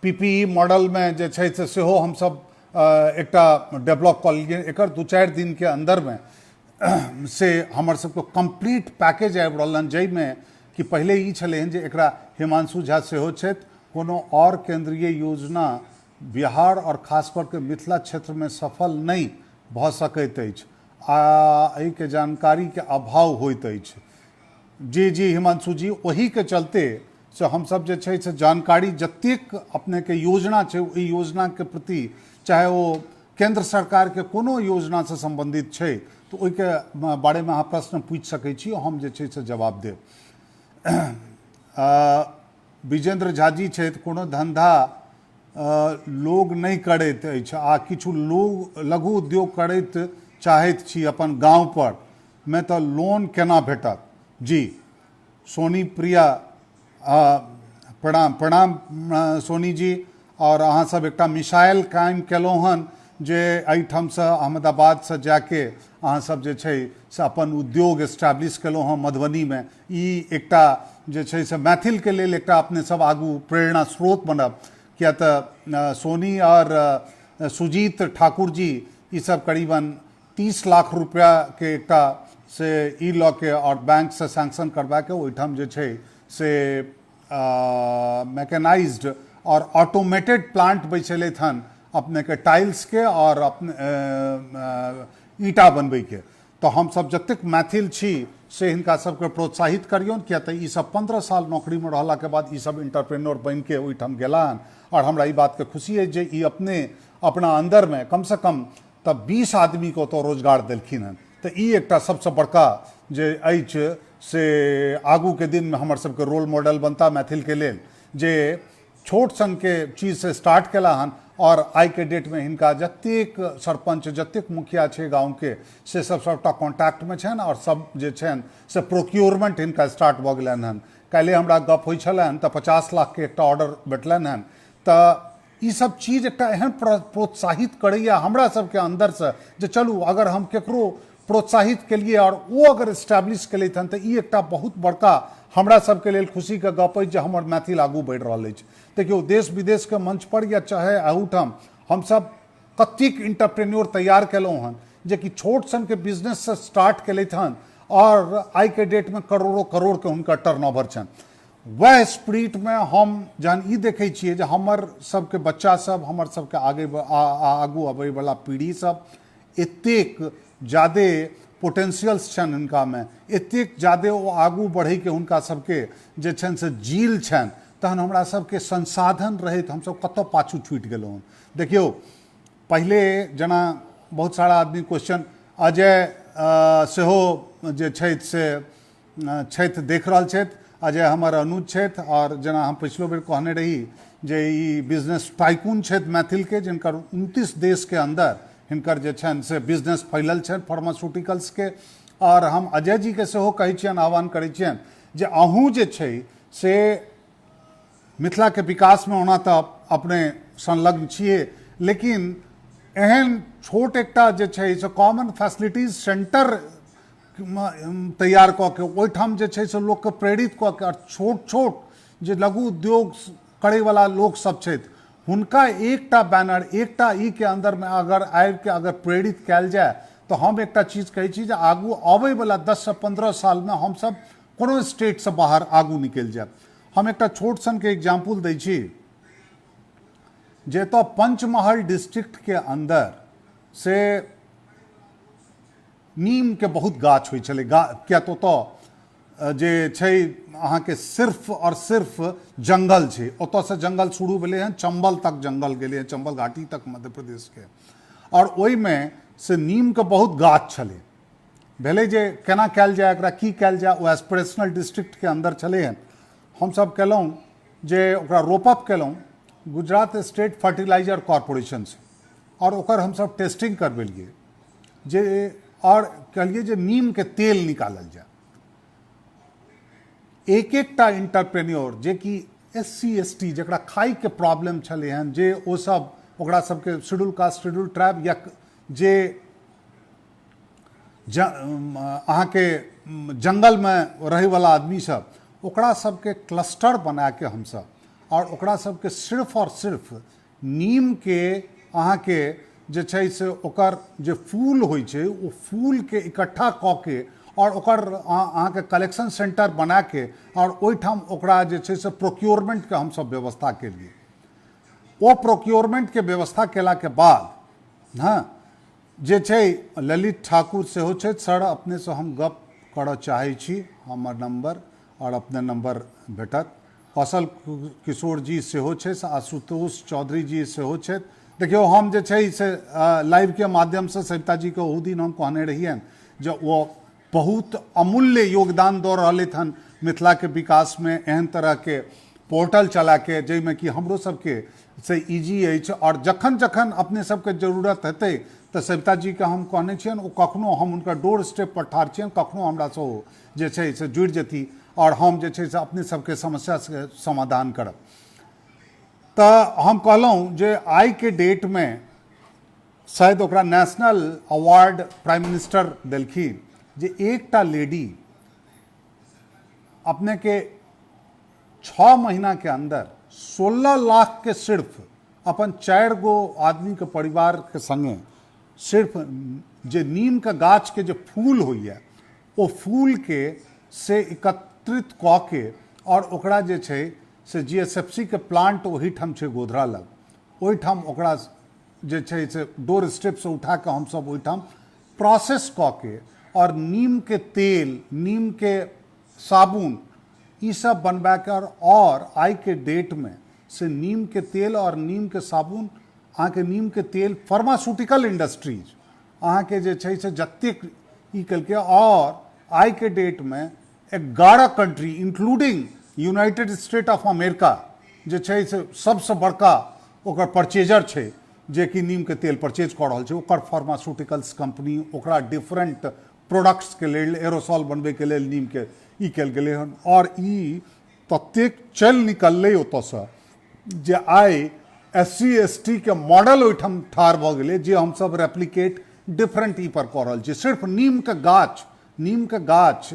पीपीई मॉडलमे जे छै से सेहो हमसब एकटा डेवलप कऽ लेलियै। एकर 2-4 दिनके अन्दरमे से हमर सबके कम्प्लीट पैकेज आबि रहल हन, जाहिमे कि पहिले ई छलै हन जे एकरा हिमांशु झा सेहो छथि, कोनो आओर केंद्रीय योजना बिहार आओर खास करके मिथिला क्षेत्रमे सफल नहि भऽ सकैत अछि आ एहिके जानकारीके अभाव होइत अछि। जी जी हिमांशु जी, ओहीके चलते से हमसब जे छै से जानकारी जतेक अपनेके योजना छै, ओहि योजनाके प्रति, चाहे ओ केन्द्र सरकारके कोनो योजनासँ सम्बन्धित छै, तऽ ओहिके बारेमे अहाँ प्रश्न पूछि सकै छी, हम जे छै से जवाब देब। विजेन्द्र झा जी छथि, कोनो धन्धा लोग नहि करैत अछि आ किछु लोग लघु उद्योग करैत चाहैत छी अपन गाँव पर मे, तऽ लोन केना भेटत? जी सोनी प्रिया, प्रणाम प्रणाम सोनी जी। आओर अहाँ सब एकटा मिसाइल कायम केलहुँ हन जे एहिठामसँ अहमदाबादसँ जाके अहाँ सब जे छै से अपन उद्योग एस्टैब्लिश केलहुँ हँ मधुबनीमे। ई एकटा जे छै से मैथिलके लेल एकटा अपने सब आगू प्रेरणा स्रोत बनब, किया तऽ सोनी आओर सुजीत ठाकुर जी ई सब करीबन 30 लाख रुपैआके एकटा से ई लऽ के आओर बैंकसँ सैंक्शन करबाके ओहिठाम जे छै से मैकेनाइज्ड आओर ऑटोमेटेड प्लांट बैसेलथि हन अपनेके टाइल्सके आओर अपने ईंटा बनबैके। तऽ हमसब जतेक मैथिल छी से हिनका सबके प्रोत्साहित करियौन, किया तऽ ई सब 15 साल नौकरीमे रहलाके बाद ई सब इंटरप्रेन्योर बनिके ओहिठाम गेला हन। आओर हमरा ई बातके खुशी अछि जे ई अपने अपना अन्दरमे कमसँ कम तऽ 20 आदमीके ओतऽ रोजगार देलखिन हन। तऽ ई एकटा सबसँ बड़का जे अछि से आगूके दिनमे हमर सबके रोल मॉडल बनता मैथिलके लेल, जे छोट सनके चीजसँ स्टार्ट केला हन आओर आइके डेटमे हिनका जतेक सरपञ्च जतेक मुखिया छै गाँवके से सब सबटा कॉन्टैक्टमे छनि आओर सब जे छनि से प्रोक्योरमेंट हिनका स्टार्ट भऽ गेलनि हन। काल्हि हमरा गप होइ छलनि तऽ 50 लाखके एकटा ऑर्डर भेटलनि हन। तऽ ई सब चीज एकटा एहन प्रोत्साहित करैया हमरा सबके अन्दरसँ जे चलू अगर हम केकरो प्रोत्साहित केलिए आओर ओ अगर एस्टैब्लिश केलथि हन तऽ ई एकटा बहुत बड़का हमरा सबके लेल खुशीके गप अछि जे हमर मैथिल आगू बढ़ि रहल अछि। देखियौ, देश विदेशके मंच पर या चाहे एहूठाम हमसब कतेक इंटरप्रेन्योर तैयार केलहुँ हन जे कि छोट सनके बिजनेससँ स्टार्ट केलथि हन आओर आइके डेटमे करोड़ों करोड़के हुनकर टर्नओवर छनि। वएह स्पिरिटमे हम जहन ई देखै छियै जे हमर सबके बच्चा सब, हमर सबके आगू अबैवला पीढ़ी सब एतेक जादे पोटेंशियल्स छनि हुनकामे, एतेक जादे ओ आगू बढ़ैके हुनका सबके जे छनि से जील छनि, तहन हमरा सबके संसाधन रहैत हमसब कतऽ पाछू छूटि गेलहुँ हन। देखियौ, पहिले जेना बहुत सारा आदमी क्वेश्चन, अजय सेहो जे छथि से छथि, देख रहल छथि, अजय हमर अनुज छथि आओर जेना हम पछिलो बेर कहने रही जे ई बिजनेस टाइकून छथि मैथिलके, जिनकर 29 देशके अन्दर हिनकर जे छनि से बिजनेस फैलल छनि फार्मास्यूटिकल्सके। आओर हम अजय जीके सेहो कहै छियनि, आह्वान करै छियनि जे अहूँ जे छै से मिथिलाके विकासमे ओना तऽ अपने संलग्न छियै, लेकिन एहन छोट एकटा जे छै से कॉमन फैसिलिटीज सेंटर तैयार कऽ के ओहिठाम जे छै से लोकके प्रेरित कऽ के आओर छोट छोट जे लघु उद्योग करैवला लोकसब छथि हुनका एकटा बैनर एकटा ई के अन्दरमे अगर आबिके अगर प्रेरित कयल जाय तऽ हम एकटा चीज कहै छी जे आगू अबैवला 10 से 15 सालमे हमसब कोनो स्टेटसँ बाहर आगू निकलि जायब। हम एकटा छोट सनके एग्जाम्पल दै छी जे एतऽ पंचमहल डिस्ट्रिक्टके अन्दर से नीमके बहुत गाछ होइ छलै, किया तऽ ओतऽ जे छै अहाँके सिर्फ आओर सिर्फ जङ्गल छै। ओतऽसँ जङ्गल शुरू भेलै हँ, चम्बल तक जङ्गल गेलै हँ, चम्बल घाटी तक मध्य प्रदेशके, आओर ओहिमे से नीमके बहुत गाछ छलै। भेलै जे केना कयल जाय एकरा, की कयल जाय, ओ एस्पिरेशनल डिस्ट्रिक्टके अन्दर छलै हँ। हमसब केलहुँ जे ओकरा रोपअप केलहुँ गुजरात स्टेट फर्टिलाइजर कॉरपोरेशनसँ, आओर ओकर हमसब टेस्टिंग करबेलियै जे, आओर कहलियै जे नीमके तेल निकालल जाय। एक एकटा इंटरप्रेन्योर जे कि एस सी एस टी जकरा खाइके प्रॉब्लम छलै हन, जे ओ सब ओकरा सबके शेड्यूल कास्ट शेड्यूल ट्राइब या जे अहाँके जङ्गलमे रहैवला आदमी सब, ओकरा सबके क्लस्टर बनाके हमसब आओर ओकरा सबके सिर्फ आओर सिर्फ नीमके अहाँके जे छै से ओकर जे फूल होइ छै ओ फूलके इकट्ठा कऽ के आओर ओकर अहाँके कलेक्शन सेंटर बनाके आओर ओहिठाम ओकरा जे छै से प्रोक्योरमेंटके हमसब व्यवस्था केलियै। ओ प्रोक्योरमेंटके व्यवस्था केलाके बाद हँ जे छै ललित ठाकुर सेहो छथि, सर अपनेसँ हम गप करऽ चाहै छी, हमर नम्बर आओर अपने नम्बर भेटत। कौशल किशोर जी सेहो छै, आशुतोष चौधरी जी सेहो छथि। देखियौ, हम जे छै से लाइवके माध्यमसँ सविता जीके ओहू दिन हम कहने रहियनि जे ओ बहुत अमूल्य योगदान दऽ रहलथि हन मिथिलाके विकासमे, एहन तरहके पोर्टल चलाके, जाहिमे कि हमरो सबके से इजी अछि। आओर जखन जखन अपने सबके जरूरत हेतै तऽ सविता जीके हम कहने छियनि, ओ कखनो हम हुनकर डोर स्टेप पर ठाढ़ छियनि, कखनो हमरासँ ओ जे छै से जुड़ि जेती आओर हम जे छै से अपने सबके समस्याके समाधान करब। तऽ हम कहलहुँ जे आइके डेटमे शायद ओकरा नेशनल अवार्ड प्राइम मिनिस्टर देलखिन जे एकटा लेडी अपनेके 6 महीनाके अन्दर 16 लाखके सिर्फ अपन 4 गो आदमीके परिवारके संगे सिर्फ जे नीमके गाछके जे फूल होइए ओ फूलके से एकत्रित कऽ के आओर ओकरा जे छै से जी एस एफ सी के प्लांट ओहिठाम छै गोधरा लग, ओहिठाम ओकरा जे छै से डोर स्टेपसँ उठा कऽ हमसभ ओहिठाम प्रोसेस कऽ के आओर नीमके तेल, नीमके साबुन ईसभ बनबाके आओर आइके डेटमे से नीमके तेल आओर नीमके साबुन, अहाँके नीमके तेल फार्मास्यूटिकल इंडस्ट्रीज अहाँके जे छै से जतेक ई केलकै। आओर आइके डेटमे 11 country including United State of America जे छै से सबसँ बड़का ओकर परचेजर छै, जेकि नीमके तेल परचेज कऽ रहल छै। ओकर फार्मास्यूटिकल्स कंपनी ओकरा डिफरेंट प्रोडक्ट्सके लेल एरोसॉल बनबैके लेल नीमके ई कयल गेलै हन। आओर ई ततेक चलि निकललै ओतऽसँ जे आइ एस सी एस टी के मॉडल ओहिठाम ठाढ़ भऽ गेलै, जे हमसभ रेप्लिकेट डिफरेंट ई पर कऽ रहल छी। सिर्फ नीमके गाछ, नीमके गाछ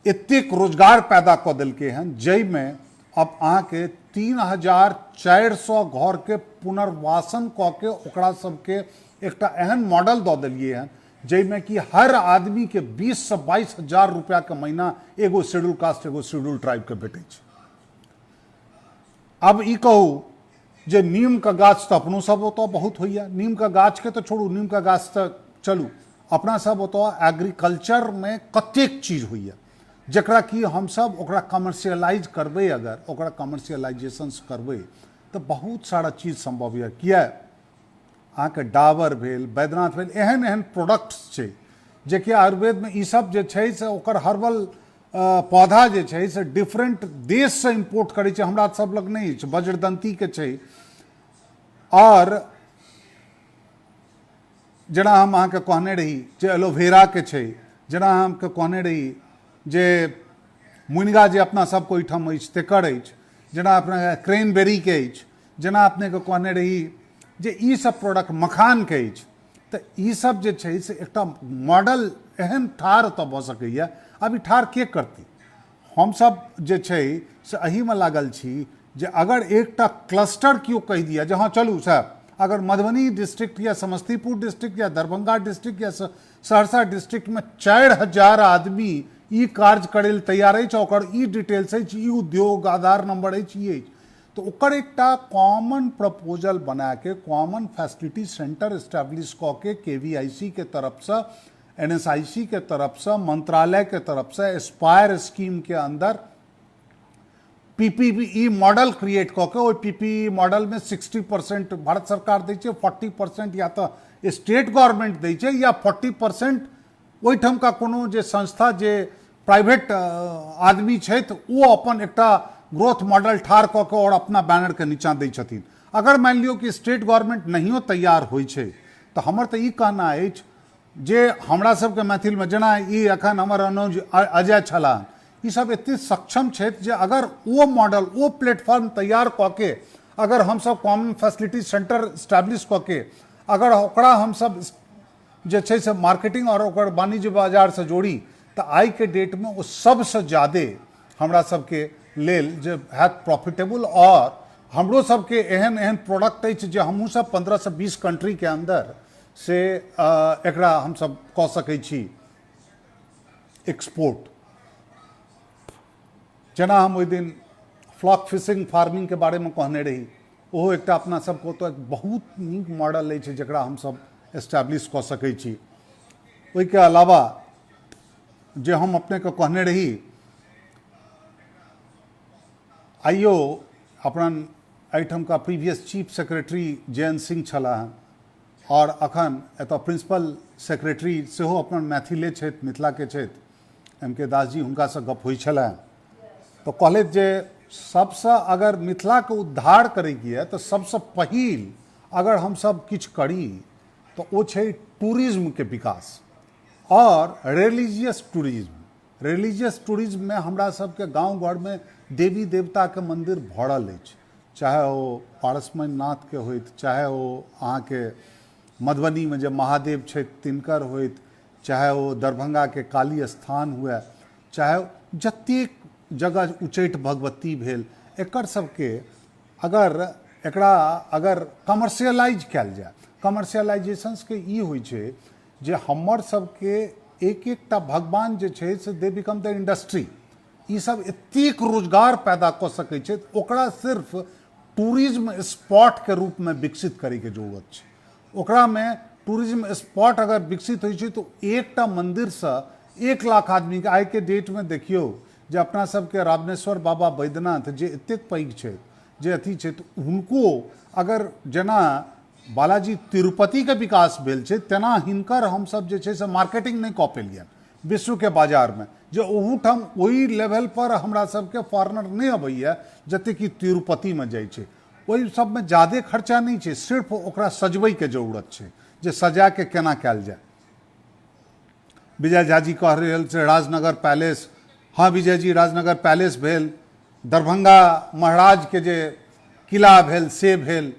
एतेक रोजगार पैदा कऽ देलकै हन जाहिमे अब अहाँके 3400 घरके पुनर्वासन कऽ के ओकरा सबके एकटा एहन मॉडल दऽ देलियै हन जाहिमे कि हर आदमीके 20 से 22 हजार रुपैआके महीना एगो शेड्यूल कास्ट एगो शेड्यूल ट्राइबके भेटै छै। आब ई कहू जे नीमके गाछ तऽ अपनो सब ओतऽ बहुत होइए, नीमके गाछके तऽ छोड़ू, नीमके गाछ तऽ चलू, अपना सब ओतऽ एग्रीकल्चरमे कतेक चीज होइए जकरा कि हमसब ओकरा कमर्शियलाइज करबै। अगर ओकरा कमर्शियलाइजेशन करबै तऽ बहुत सारा चीज सम्भव यऽ। किया अहाँके डाबर भेल, बैद्यनाथ भेल, एहन एहन प्रोडक्ट्स छै जेकि आयुर्वेदमे ईसब जे छै से ओकर हर्बल पौधा जे छै से डिफरेंट देशसँ इम्पोर्ट करै छै, हमरा सब लग नहि अछि। वज्रदंतीके छै। आओर जेना हम अहाँके कहने रही जे एलोवेराके छै, जेना अहाँके कहने रही जे मुनिगा जे अपना सबके ओहिठाम अछि तेकर अछि, जेना अपना क्रेनबेरीके अछि, जेना अपनेके कहने रही जे ई सब प्रोडक्ट मखानके अछि, तऽ ई सब जे छै से एकटा मॉडल एहन ठाढ़ ओतऽ भऽ सकैए। आब ई ठाढ़ के करतै? हमसब जे छै से एहिमे लागल छी जे अगर एकटा क्लस्टर केओ कहि दिअ जे हँ चलू साहब, अगर मधुबनी डिस्ट्रिक्ट या समस्तीपुर डिस्ट्रिक्ट या दरभंगा डिस्ट्रिक्ट या सहरसा डिस्ट्रिक्टमे 4000 आदमी ई कार्य करै लए तैयार अछि, ओकर ई डिटेल्स अछि, ई उद्योग आधार नंबर अछि, ई अछि, तऽ ओकर एकटा कॉमन प्रपोजल बनाके कॉमन फैसिलिटी सेंटर एस्टेब्लिश कऽ के के वी आई सी के तरफसँ, एन एस I सी के तरफसँ, मंत्रालय के तरफसँ एस्पायर स्कीम के अंदर P P E model create कऽ के ओहि पी पी ई मॉडलमे 60% भारत सरकार दै छै, 40% या तऽ स्टेट गवर्नमेंट दै छै या 40% ओहिठामका कोनो जे संस्था जे प्राइवेट आदमी छथि ओ अपन एकटा ग्रोथ मॉडल ठाढ़ कऽ के आओर अपना बैनरके नीचाँ दै छथिन। अगर मानि लियौ कि स्टेट गवर्नमेंट नहियो तैयार होइ छै तऽ हमर तऽ ई कहना अछि जे हमरा सबके मैथिलमे जेना ई एखन हमर अनुज अजय छलाह, ई सब एते सक्षम छथि जे अगर ओ मॉडल ओ प्लेटफॉर्म तैयार कऽ के अगर हमसब कॉमन फैसिलिटी सेंटर एस्टैब्लिश कऽ के अगर ओकरा हमसब जे छै से मार्केटिंग आओर ओकर वाणिज्य बाजारसँ जोड़ी तऽ आइके डेटमे ओ सबसँ ज्यादे हमरा सबके लेल जे हैत प्रॉफिटेबल। आओर हमरो सबके एहन एहन प्रोडक्ट अछि जे हमहूँ सब 15 से 20 कंट्रीके अन्दर से एकरा हमसब कऽ सकै छी एक्सपोर्ट। जेना हम ओहि दिन फ्लॉक फिशिंग फार्मिंगके बारेमे कहने रही, ओहो एकटा अपना सबके ओतऽ बहुत नीक मॉडल अछि जकरा हमसब एस्टैब्लिश कऽ सकै छी। ओहिके अलावा जे हम अपनेके कहने रही, आइयो अपन एहिठामका previous chief secretary Jayant Singh छलाह हँ आओर अखन एतऽ प्रिंसिपल सेक्रेटरी सेहो अपन मैथिले छथि, मिथिलाके छथि, एम के दास जी, हुनकासँ गप होइ छलए तऽ कहलथि जे सबसँ अगर मिथिलाके उद्धार करैके यऽ तऽ सबसँ पहिल अगर हमसब किछु करी तऽ ओ छै टूरिज्मके विकास आओर रिलीजियस टूरिज्म। रिलीजियस टूरिज्ममे हमरा सबके गाँव घरमे देवी देवताके मन्दिर भरल अछि, चाहे ओ पारसमणिनाथके होथि, चाहे ओ अहाँके मधुबनीमे जे महादेव छथि तिनकर होथि, चाहे ओ दरभंगाके काली स्थान हुए, चाहे जतेक जगह उच्चैठ भगवती भेल, एकर सबके अगर एकरा अगर कमर्शियलाइज कयल जाय, कमर्शियलाइजेशंसके ई होइ छै जे हमर सबके एक एकटा भगवान जे छै से they become the industry. ई सब एतेक रोजगार पैदा कऽ सकै छै, ओकरा सिर्फ टूरिज्म स्पॉटके रूपमे विकसित करैके जरूरत छै। ओकरामे टूरिज्म स्पॉट अगर विकसित होइ छै तऽ एकटा मन्दिरसँ 1 लाख आदमीके आइके डेटमे देखियौ जे अपना सबके रावणेश्वर बाबा बैद्यनाथ जे एतेक पैघ छथि, जे अथी छथि, हुनको अगर जेना बालाजी तिरुपतिके विकास भेल छै तेना हिनकर हमसब जे छै से मार्केटिंग नहि कऽ पेलियनि विश्वके बाजारमे, जे ओहूठाम ओहि लेवलपर हमरा सबके फॉरेनर नहि अबैए जतेक कि तिरुपतिमे जाइ छै। ओहि सबमे जादे खर्चा नहि छै, सिर्फ ओकरा सजबैके जरूरत छै जे सजाके केना कयल जाय। विजय झा जी कह रहल छै राजनगर पैलेस, हँ विजय जी राजनगर पैलेस भेल, दरभंगा महाराजके जे किला भेल से भेल।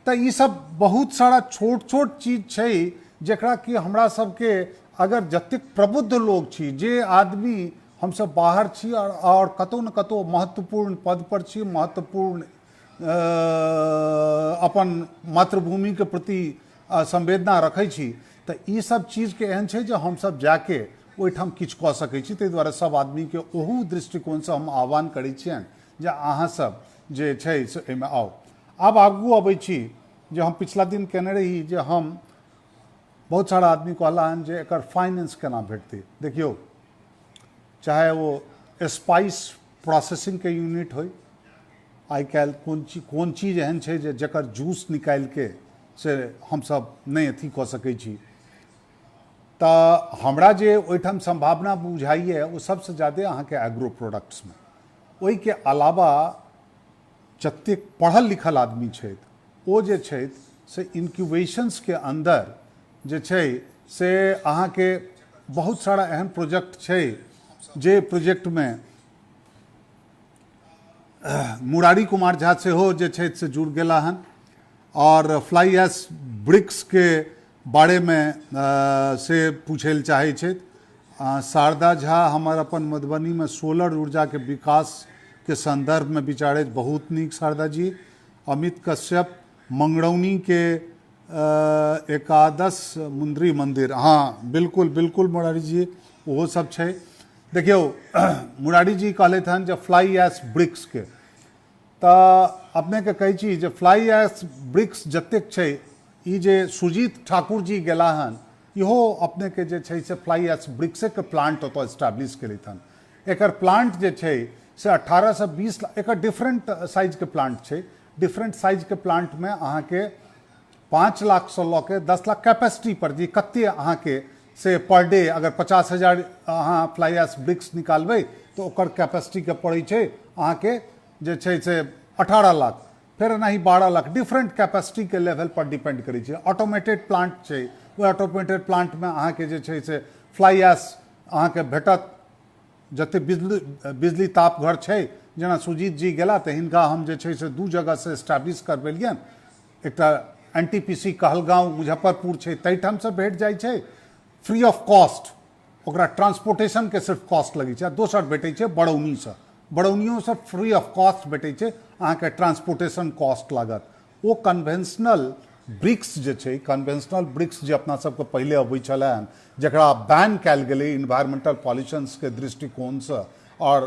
तऽ ई सब बहुत सारा छोट छोट चीज छै जकरा कि हमरा सबके अगर जतेक प्रबुद्ध लोग छी, जे आदमी हमसब बाहर छी आओर कतहु ने कतहु महत्वपूर्ण पद पर छी, महत्वपूर्ण अपन मातृभूमिके प्रति संवेदना रखै छी, तऽ ई सब चीजके एहन छै जे हमसब जाके ओहिठाम किछु कऽ सकै छी। ताहि दुआरे सब आदमीके ओहू दृष्टिकोणसँ हम आह्वान करै छियनि जे अहाँ सब जे छै से एहिमे आउ। आब आगू अबै छी जे हम पिछला दिन केने रही जे हम बहुत सारा आदमी कहला हन जे एकर फाइनेंस केना भेटतै। देखियौ, चाहे ओ स्पाइस प्रोसेसिंगके यूनिट होइ, आइ काल्हि कोन चीज एहन छै जे जकर जूस निकालिके से हमसब नहि अथी कऽ सकै छी। तऽ हमरा जे ओहिठाम सम्भावना बुझाइए ओ सबसँ ज्यादे अहाँके एग्रो प्रोडक्ट्समे। ओहिके अलावा जतेक पढ़ल लिखल आदमी छथि ओ जे छथि से इनक्यूबेशंसके अन्दर जे छै से अहाँके बहुत सारा एहन प्रोजेक्ट छै जे प्रोजेक्टमे मुरारी कुमार झा सेहो जे छथि से जुड़ गेला हन आओर फ्लाई एस ब्रिक्सके बारेमे से पूछै लए चाहै छथि। शारदा झा हमर अपन मधुबनीमे सोलर ऊर्जाके विकासके सन्दर्भमे विचारैत, बहुत नीक शारदा जी। अमित कश्यप मंगरौनीके एकादश मुन्द्री मन्दिर, हाँ बिल्कुल बिल्कुल मुरारी जी ओहो सब छै। देखियौ मुरारी जी कहलथि हन जे फ्लाई एस ब्रिक्सके, तऽ अपनेके कहै छी जे फ्लाई एस ब्रिक्स जतेक छै, ई जे सुजीत ठाकुर जी गेला हन इहो अपनेके जे छै से फ्लाई एस ब्रिक्सेके प्लांट ओतऽ एस्टाब्लिश केलथि हन। एकर प्लांट जे छै से 18 से 20, एकर डिफरेंट साइजके प्लांट छै। डिफरेंट साइजके प्लांटमे अहाँके 5 लाखसँ लऽ के 10 लाख कैपेसिटी पर जे कते अहाँके से पर डे अगर 50,000 अहाँ फ्लाई एस ब्रिक्स निकालबै तऽ ओकर कैपेसिटीके पड़ै छै अहाँके जे छै से 18 लाख, फेर एनाही 12 लाख, डिफरेंट कैपेसिटीके लेवल पर डिपेंड करै छै। ऑटोमेटेड प्लांट छै, ओहि ऑटोमेटेड प्लांटमे अहाँके जे छै से फ्लाई एस अहाँके भेटत। जते बिजली ताप घर छै, जेना सुजीत जी गेला तऽ हिनका हम जे छै से 2 जगहसँ एस्टाब्लिश करबेलियनि। एकटा N T P C Kahalgaon Muzaffarpur छै ताहिठामसँ भेट जाइ छै फ्री ऑफ कॉस्ट, ओकरा ट्रांसपोर्टेशनके सिर्फ कॉस्ट लगै छै, आ दोसर भेटै छै बरौनीसँ, बरौनियोसँ फ्री ऑफ कॉस्ट भेटै छै, अहाँके ट्रांसपोर्टेशन कॉस्ट लागत। ओ कन्वेंशनल ब्रिक्स जे छै, कन्वेंशनल ब्रिक्स जे अपना सबके पहिले अबै छलै हन, जकरा बैन कयल गेलै इन्वायरमेंटल पॉल्यूशंसके दृष्टिकोणसँ, आओर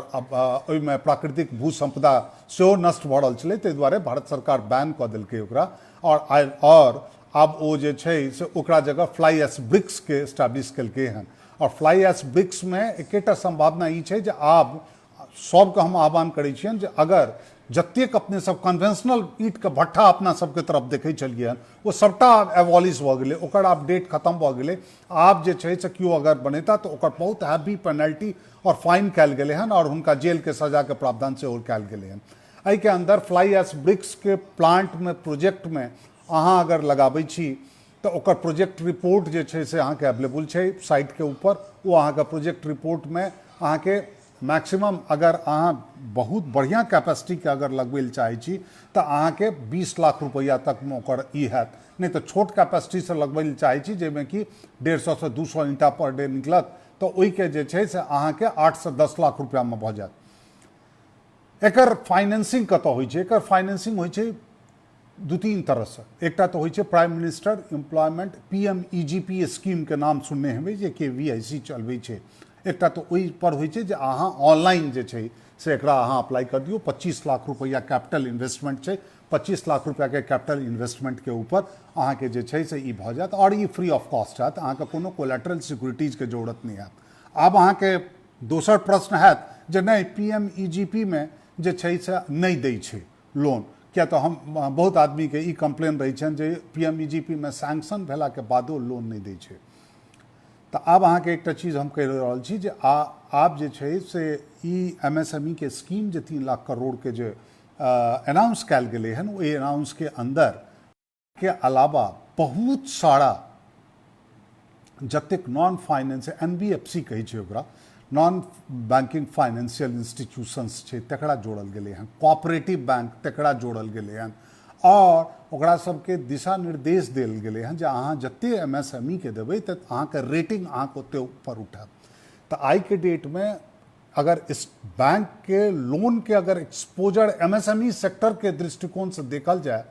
ओहिमे प्राकृतिक भू सम्पदा सेहो नष्ट भऽ रहल छलै, ताहि दुआरे भारत सरकार बैन कऽ देलकै ओकरा। आओर आब ओ जे छै से ओकरा जगह फ्लाई एस ब्रिक्सके एस्टाब्लिश केलकै हन। आओर फ्लाई एश ब्रिक्समे एकेटा सम्भावना ई छै जे आब सबके हम आह्वान करै छियनि जे अगर जतेक अपने सब कन्वेंशनल ईंटके भट्ठा अपना सबके तरफ देखै छलियै हन, ओ सबटा आब एबॉलिश भऽ गेलै, ओकर आब डेट खतम भऽ गेलै। आब जे छै से केओ अगर बनेता तऽ ओकर बहुत हैवी पेनल्टी आओर फाइन कयल गेलै हन आओर हुनका जेलके सजाके प्रावधान सेहो कयल गेलै हन। एहिके अन्दर फ्लाई एश ब्रिक्सके प्लांटमे प्रोजेक्टमे अहाँ अगर लगाबै छी तऽ ओकर प्रोजेक्ट रिपोर्ट जे छै से अहाँके अवेलेबल छै साइटके ऊपर। ओ अहाँके प्रोजेक्ट रिपोर्टमे अहाँके मैक्सिमम अगर अहाँ बहुत बढ़िआँ कैपेसिटीके अगर लगबै लए चाहै छी तऽ अहाँके 20 लाख रुपैआ तकमे ओकर ई हैत, नहि तऽ छोट कैपेसिटीसँ लगबै लए चाहै छी जाहिमे कि 150 से 200 ईंटा पर डे निकलत तऽ ओहिके जे छै से अहाँके 8 से 10 लाख रुपैआमे भऽ जायत। एकर फाइनेंसिंग कतऽ होइ छै? एकर फाइनेंसिंग होइ छै 2-3 तरहसँ। एकटा तऽ होइ छै prime minister employment P M E G P स्कीमके नाम सुनने हेबै जे के वी I C चलबै छै। एकटा तऽ ओहि पर होइ छै जे अहाँ ऑनलाइन जे छै से एकरा अहाँ अप्लाई कर दियौ। 25 लाख रुपैआ कैपिटल इन्वेस्टमेंट छै, 25 लाख रुपैआके कैपिटल इन्वेस्टमेंटके ऊपर अहाँके जे छै से ई भऽ जायत आओर ई फ्री ऑफ कॉस्ट हैत, अहाँके कोनो कोलेट्रल सिक्योरिटीजके जरूरत नहि हैत। आब अहाँके दोसर प्रश्न हैत जे नहि P M E G P मे जे छै से नहि दै छै लोन, किया तऽ हम बहुत आदमीके ई कम्प्लेन रहै छनि जे P M E G P मे सैंक्शन भेलाके बादो लोन नहि दै छै। तऽ आब अहाँके एकटा चीज हम कहि रहल छी जे आब जे छै से ई एम एस एम E के स्कीम जे 3 लाख करोड़के जे अनाउंस कयल गेलै हन, ओहि अनाउंसके अन्दर के अलावा बहुत सारा जतेक non finance N B F C कहै छै ओकरा, नॉन बैंकिंग फाइनेंशियल इंस्टीट्यूशंस छै तकरा जोड़ल गेलै हन, कोऑपरेटिव बैंक तकरा जोड़ल गेलै हन आओर ओकरा सबके दिशा निर्देश देल गेलै हन जे अहाँ जते एम एस एम ई के देबै तऽ अहाँके रेटिंग अहाँके ओते ऊपर उठत। तऽ आइके डेटमे अगर इस बैंक के लोन के अगर exposure M S M E sector के दृष्टिकोणसँ देखल जाय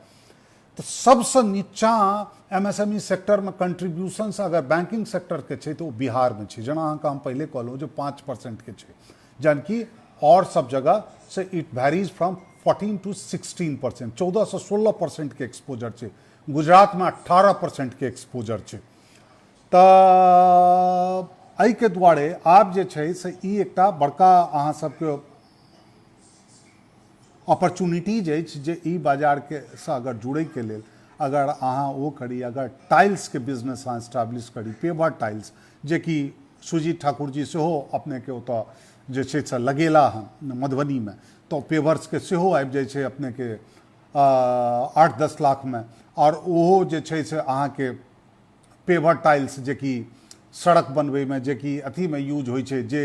तऽ सबसँ नीचाँ एम एस एम ई सेक्टरमे कंट्रीब्यूशंस अगर बैंकिंग सेक्टरके छै तऽ ओ बिहारमे छै, जेना अहाँके हम पहिले कहलहुँ जे 5% के छै, जहन कि आओर सब जगह से it varies from 14 to 16%, 14 से 16% के एक्सपोजर छै, गुजरातमे 18% के एक्सपोजर छै। तऽ एहिके दुआरे आब जे छै से ई एकटा बड़का अहाँ सबके अपॉर्चुनिटीज अछि जे ई बाजारके सँ अगर जुड़ैके लेल अगर अहाँ ओ करी, अगर टाइल्सके बिजनेस अहाँ एस्टाब्लिश करी, पेवर टाइल्स जेकि सुजीत ठाकुर जी सेहो अपनेके ओतऽ जे छै से लगेला हँ मधुबनीमे, तऽ पेवर्सके सेहो आबि जाइ छै अपनेके 8-10 लाखमे, आओर ओहो जे छै से अहाँके पेवर टाइल्स जेकि सड़क बनबैमे जेकि अथीमे यूज होइ छै, जे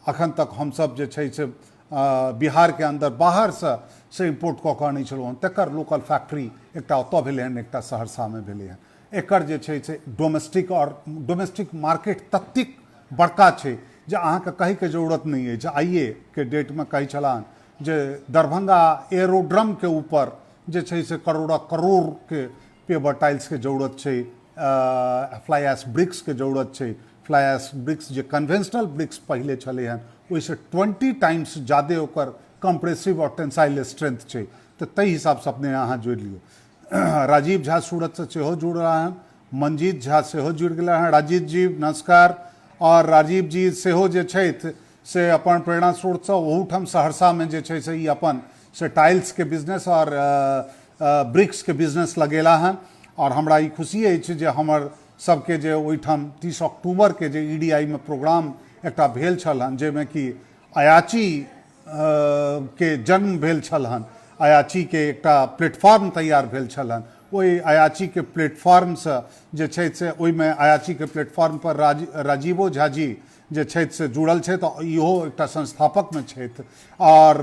अखन तक हमसब जे छै से बिहारके अन्दर बाहरसँ से इम्पोर्ट कऽ कऽ अनै छलहुँ हँ, तकर लोकल फैक्ट्री एकटा ओतऽ भेलै हन, एकटा सहरसामे भेलै हन। एकर जे छै से डोमेस्टिक आओर डोमेस्टिक मार्केट ततेक बड़का छै जे अहाँके कहैके जरूरत नहि अछि। आइएके डेटमे कहै छलाह हन जे दरभंगा एरोड्रमके ऊपर जे छै से करोड़क करोड़के पेवर टाइल्सके जरूरत छै, फ्लाई एश ब्रिक्सके जरूरत छै। फ्लाई एश ब्रिक्स जे कन्वेंशनल ब्रिक्स पहिले छलै हन ओहिसँ 20 टाइम्स जादे ओकर कंप्रेसिव आओर टेंसाइल स्ट्रेंथ छै, तऽ ताहि हिसाबसँ अपने अहाँ जोड़ि लियौ। राजीव झा सूरतसँ सेहो जुड़ रहा हन, मंजीत झा सेहो जुड़ि गेला हन। राजीव जी नमस्कार। आओर राजीव जी सेहो जे छथि से अपन प्रेरणा स्रोतसँ ओहूठाम सहरसामे जे छै से ई अपन से टाइल्सके बिजनेस आओर ब्रिक्सके बिजनेस लगेला हन। आओर हमरा ई खुशी अछि जे हमर सबके जे ओहिठाम 30 अक्टूबरके जे ई डी I मे प्रोग्राम एकटा भेल छल हन, जाहिमे कि अयाची के जन्म भेल छल हन, अयाचीके एकटा प्लेटफॉर्म तैयार भेल छल हन, ओहि अयाचीके प्लेटफॉर्मसँ जे छै से ओहिमे अयाचीके प्लेटफॉर्म पर राजीवो झा जी जे छथि से जुड़ल छथि, इहो एकटा संस्थापकमे छथि। आओर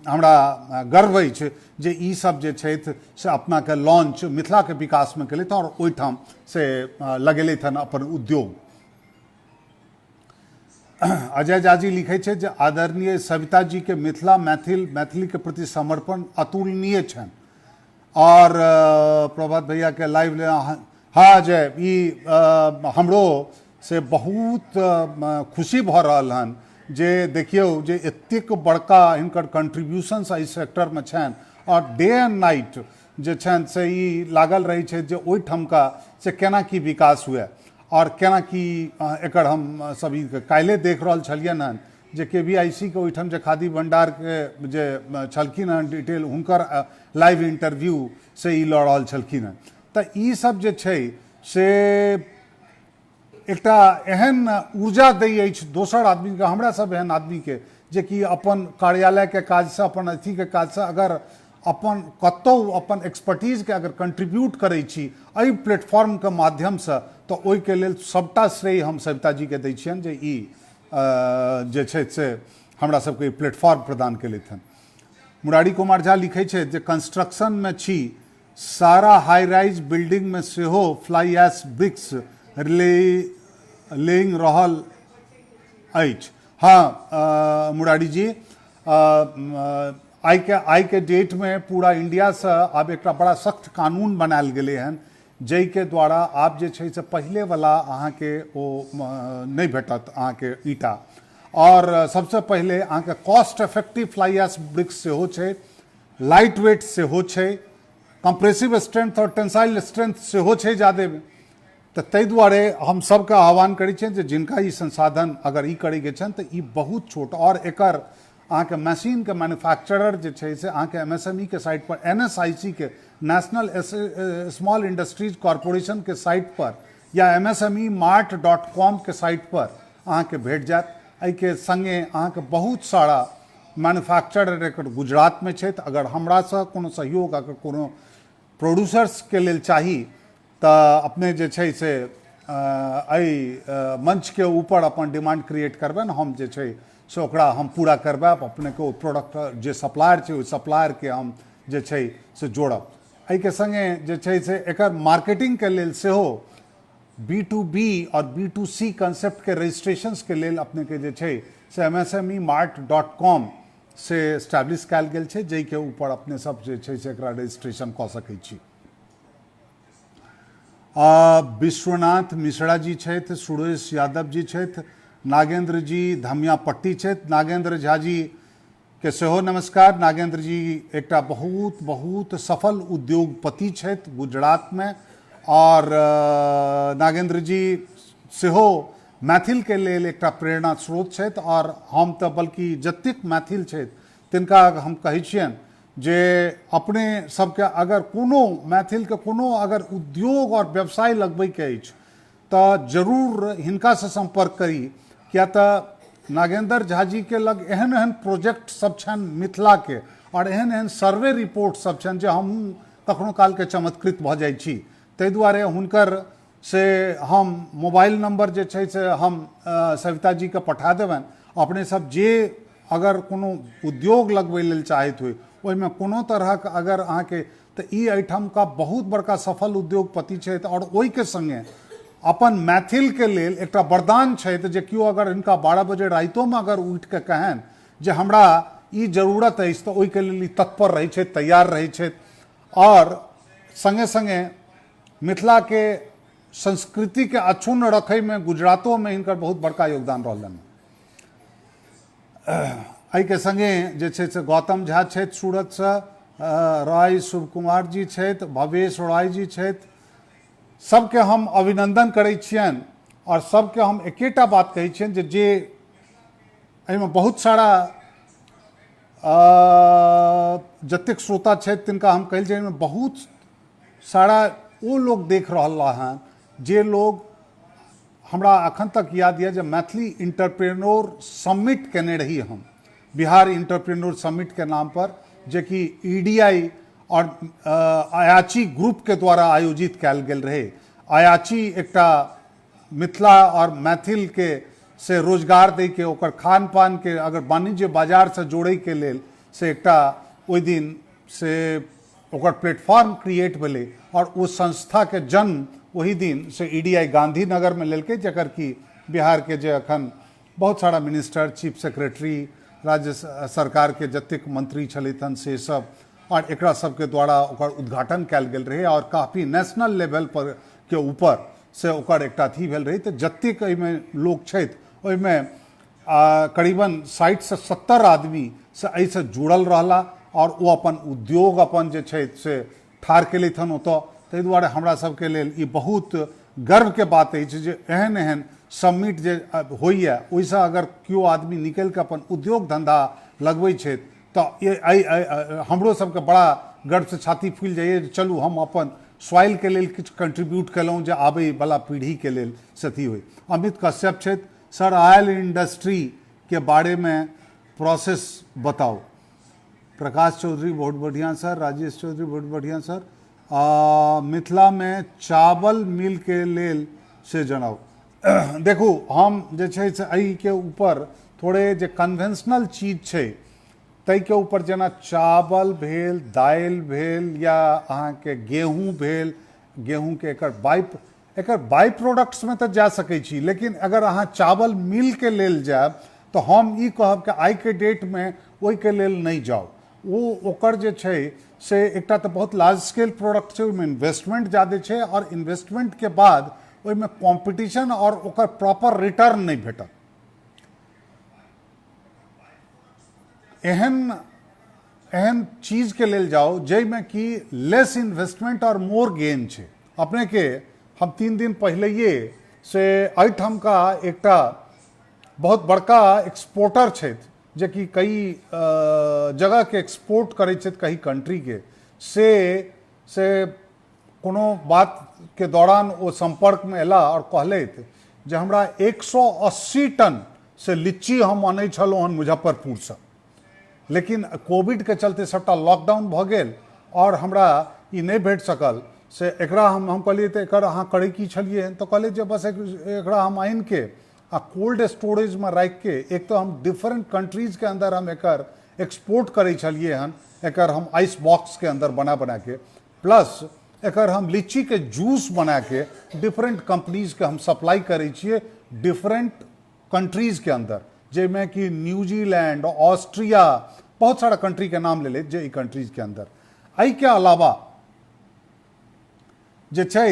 हमरा गर्व अछि जे ई सब जे छथि से अपनाके लॉन्च मिथिलाके विकासमे केलथि आओर ओहिठाम से लगेलथि हन अपन उद्योग। अजय झा जी लिखै छथि जे आदरणीय सविता जी के मिथिला मैथिल मैथिली के प्रति समर्पण अतुलनीय छनि। और प्रभात भैया के लाइव ले हाँ अजय, ई हमरो से बहुत खुशी भऽ रहल हन जे देखियौ जे एतेक बड़का हिनकर कंट्रीब्यूशंस एहि सेक्टरमे छनि और डे एंड नाइट जे छनि से ई लागल रहै छै जे ओहिठामका से केना की विकास हुए। आओर केना की एकर हम सब ई काल्हिए देख रहल छलियनि हन जे के वी I C के ओहिठाम जे खादी भण्डारके जे छलखिन हन डिटेल, हुनकर लाइव इंटरव्यू से ई लऽ रहल छलखिन हन। तऽ ई सब जे छै से एकटा एहन ऊर्जा दै अछि दोसर आदमीके, हमरा सब एहन आदमीके, जेकि अपन कार्यालयके काजसँ, अपन अथीके काजसँ अगर अपन कतहु अपन एक्सपर्टीजके अगर कंट्रीब्यूट करै छी एहि प्लेटफॉर्मके माध्यमसँ, तऽ ओहिके लेल सबटा श्रेय हम सविता जीके दै छियनि जे ई जे छै से हमरा सबके ई प्लेटफॉर्म प्रदान केलथि हन। मुरारी कुमार झा लिखै छथि जे कंस्ट्रक्शनमे छी, सारा हाई राइज बिल्डिंगमे सेहो फ्लाई ऐश ब्रिक्स लेइंग रहल अछि। हँ मुरारी जी, आइके डेटमे पूरा इंडियासँ आब एकटा बड़ा सख्त कानून बनायल गेलै हन, जाहिके द्वारा आब जे छै से पहिलेवला अहाँके ओ नहि भेटत अहाँके ईंटा। आओर सबसँ पहिले अहाँके cost effective fly ash bricks सेहो छै, लाइट वेट सेहो छै, कंप्रेसिव स्ट्रेंथ आओर टेंसाइल स्ट्रेंथ सेहो छै जादेमे। तऽ ताहि दुआरे हम सबके आह्वान करै छियनि जे जिनका ई संसाधन अगर ई करैके छनि तऽ ई बहुत छोट, आओर एकर अहाँके मशीनके मैन्युफैक्चरर जे छै से अहाँके एम एस एम ई के साइट पर, एन एस I सी के नेशनल स्मॉल इंडस्ट्रीज कॉरपोरेशन के साइट पर या M S M E mart dot com के साइट पर अहाँके भेट जायत। एहिके सङ्गे अहाँके बहुत सारा मैन्युफैक्चरर एकर गुजरातमे छथि। अगर हमरासँ कोनो सहयोग अगर कोनो प्रोड्यूसर्सके लेल चाही तऽ अपने जे छै से एहि मंचके ऊपर अपन डिमांड क्रिएट करबनि, हम जे छै से ओकरा हम पूरा करबायब। अपनेके ओ प्रोडक्ट जे सप्लायर छै ओहि सप्लायरके हम जे छै से जोड़ब। एहिके सङ्गे जे छै से एकर मार्केटिंगके लेल सेहो बी टू बी आओर बी टू सी कंसेप्टके रजिस्ट्रेशंसके लेल अपनेके जे छै से M S M E mart dot com से एस्टैब्लिश कयल गेल छै, जाहिके ऊपर अपने सब जे छै से एकरा रजिस्ट्रेशन कऽ सकै छी। विश्वनाथ मिश्रा जी छथि, सुरेश यादव जी छथि, नागेंद्र जी धमियापट्टी छथि। नागेंद्र झा जी के सेहो नमस्कार। नागेंद्र जी एकटा बहुत बहुत सफल उद्योगपति छथि गुजरातमे, आओर नागेंद्र जी सेहो मैथिलके लेल एकटा प्रेरणा स्रोत छथि। आओर हम तऽ बल्कि जतेक मैथिल छथि तिनका हम कहै छियनि जे अपने सबके अगर कोनो मैथिलके कोनो अगर उद्योग आओर व्यवसाय लगबैके अछि तऽ जरूर हिनकासँ सम्पर्क करी, किया तऽ नागेंद्र झा जी के लग एहन एहन प्रोजेक्ट सब छनि मिथिलाके आओर एहन एहन सर्वे रिपोर्ट सब छनि जे हमहूँ कखनो कालके चमत्कृत भऽ जाइ छी। ताहि दुआरे हुनकर से हम मोबाइल नंबर जे छै से हम सविता जीके पठा देबनि। अपने सब जे अगर कोनो उद्योग लगबै लेल चाहैत होइ, ओहिमे कोनो तरहक अगर अहाँके, तऽ ई एहिठामका बहुत बड़का सफल उद्योगपति छथि आओर ओहिके सङ्गे अपन मैथिलके लेल एकटा वरदान छथि जे केओ अगर हिनका 12 बजे रातिओमे अगर उठिके कहनि जे हमरा ई जरूरत अछि तऽ ओहिके लेल ई तत्पर रहै छथि, तैयार रहै छथि। आओर सङ्गे सङ्गे मिथिलाके संस्कृतिके अक्षुण्ण रखैमे गुजरातोमे हिनकर बहुत बड़का योगदान रहलनि। एहिके सङ्गे जे छै से गौतम झा छथि सूरतसँ, राय शुभ कुमार जी छथि, भवेश राय जी छथि, सबके हम अभिनंदन करै छियनि। आओर सबके हम एकेटा बात कहै छियनि जे जे एहिमे बहुत सारा जतेक श्रोता छथि तिनका हम कहै छियनि एहिमे बहुत सारा ओ लोग देख रहल हँ जे लोग हमरा अखन तक याद यऽ जे मैथिली इंटरप्रेन्योर समिट केने रही हम, बिहार इंटरप्रेन्योर समिट के नाम पर, जे कि ई डी I और अयाची ग्रुप के द्वारा आयोजित कयल गेल रहे। अयाची एकटा मिथिला और मैथिल के से रोजगार दै के, ओकर खान पान के अगर वाणिज्य बाजार से जोड़ै के लेल से एकटा ओहि दिन से ओकर प्लेटफॉर्म क्रिएट भेलै और ओ संस्था के जन्म ओही दिन से ई डी I Gandhinagar में लेलकै, जकर कि बिहार के जे अखन बहुत सारा मिनिस्टर, चीफ सेक्रेटरी, राज्य सरकार के जतेक मंत्री छलथि हन से सब, और एकरा सबके द्वारा ओकर उद्घाटन कयल गेल रहै और काफी नेशनल लेवल पर के ऊपर से ओकर एकटा अथी भेल रहै। तऽ जतेक एहिमे लोक छथि ओहिमे करीबन 60 से 70 आदमी से एहिसँ जुड़ल रहला और ओ अपन उद्योग अपन जे छै से ठाढ़ केलथि हन ओतऽ। ताहि दुआरे हमरा सबके लेल ई बहुत गर्वके बात अछि जे एहन एहन समिट जे होइए ओहिसँ अगर केओ आदमी निकलि कऽ अपन उद्योग धन्धा लगबै छथि तऽ हमरो सबके बड़ा गर्वसँ छाती फूलि जाइए जे चलू हम अपन सॉइलके लेल किछु कंट्रीब्यूट केलहुँ जे आबैवला पीढ़ीके लेल से अथी होइ। अमित कश्यप छथि, सर ऑयल इंडस्ट्रीके बारेमे प्रोसेस बताउ। प्रकाश चौधरी बहुत बढ़िया सर, राजेश चौधरी बहुत बढ़िया सर। मिथिलामे चावल मिलके लेल से जनाउ। देखू हम जे छै से एहिके ऊपर थोड़े जे कन्वेंशनल चीज छै ताहिके ऊपर जेना चावल भेल, दालि भेल या अहाँके गेहूँ भेल, गेहूँके एकर बाई प्रोडक्ट्समे तऽ जा सकै छी, लेकिन अगर अहाँ चावल मिलके लेल जायब तऽ हम ई कहब कि आइके डेटमे ओहिके लेल नहि जाउ। ओ ओकर जे छै से एकटा तऽ बहुत लार्ज स्केल प्रोडक्ट छै, ओहिमे इन्वेस्टमेंट ज्यादे छै आओर इन्वेस्टमेंटके बाद ओहिमे कॉम्पिटिशन आओर ओकर प्रॉपर रिटर्न नहि भेटत। एहन एहन चीजके लेल जाउ जाहिमे कि लेस इन्वेस्टमेंट आओर मोर गेन छै। अपनेके हम 3 दिन पहिलैए से एहिठामका एकटा बहुत बड़का एक्सपोर्टर छथि जेकि कई जगहके एक्सपोर्ट करै छथि कई कंट्रीके, से कोनो बातके दौरान ओ सम्पर्कमे अयलाह आओर कहलथि जे हमरा 180 टन से लीची हम अनै छलहुँ हन मुजफ्फरपुरसँ, लेकिन कोविडके चलते सबटा लॉकडाउन भऽ गेल आओर हमरा ई नहि भेट सकल। से एकरा हम कहलियै तऽ एकर अहाँ करै की छलियै हन? तऽ कहलियै जे बस एकरा हम आनिके आ कोल्ड स्टोरेजमे राखिके एक तऽ हम डिफरेंट कंट्रीजके अन्दर हम एकर एक्सपोर्ट करै छलियै हन, एकर हम आइस बॉक्सके अन्दर बना बनाके, प्लस एकर हम लीचीके जूस बनाके डिफरेंट कंपनीजके हम सप्लाई करै छियै डिफरेंट कंट्रीजके अन्दर, जाहिमे कि न्यूजीलैंड, ऑस्ट्रिया, बहुत सारा कंट्रीके नाम लेले जे ई कंट्रीजके अन्दर। एहिके अलावा जे छै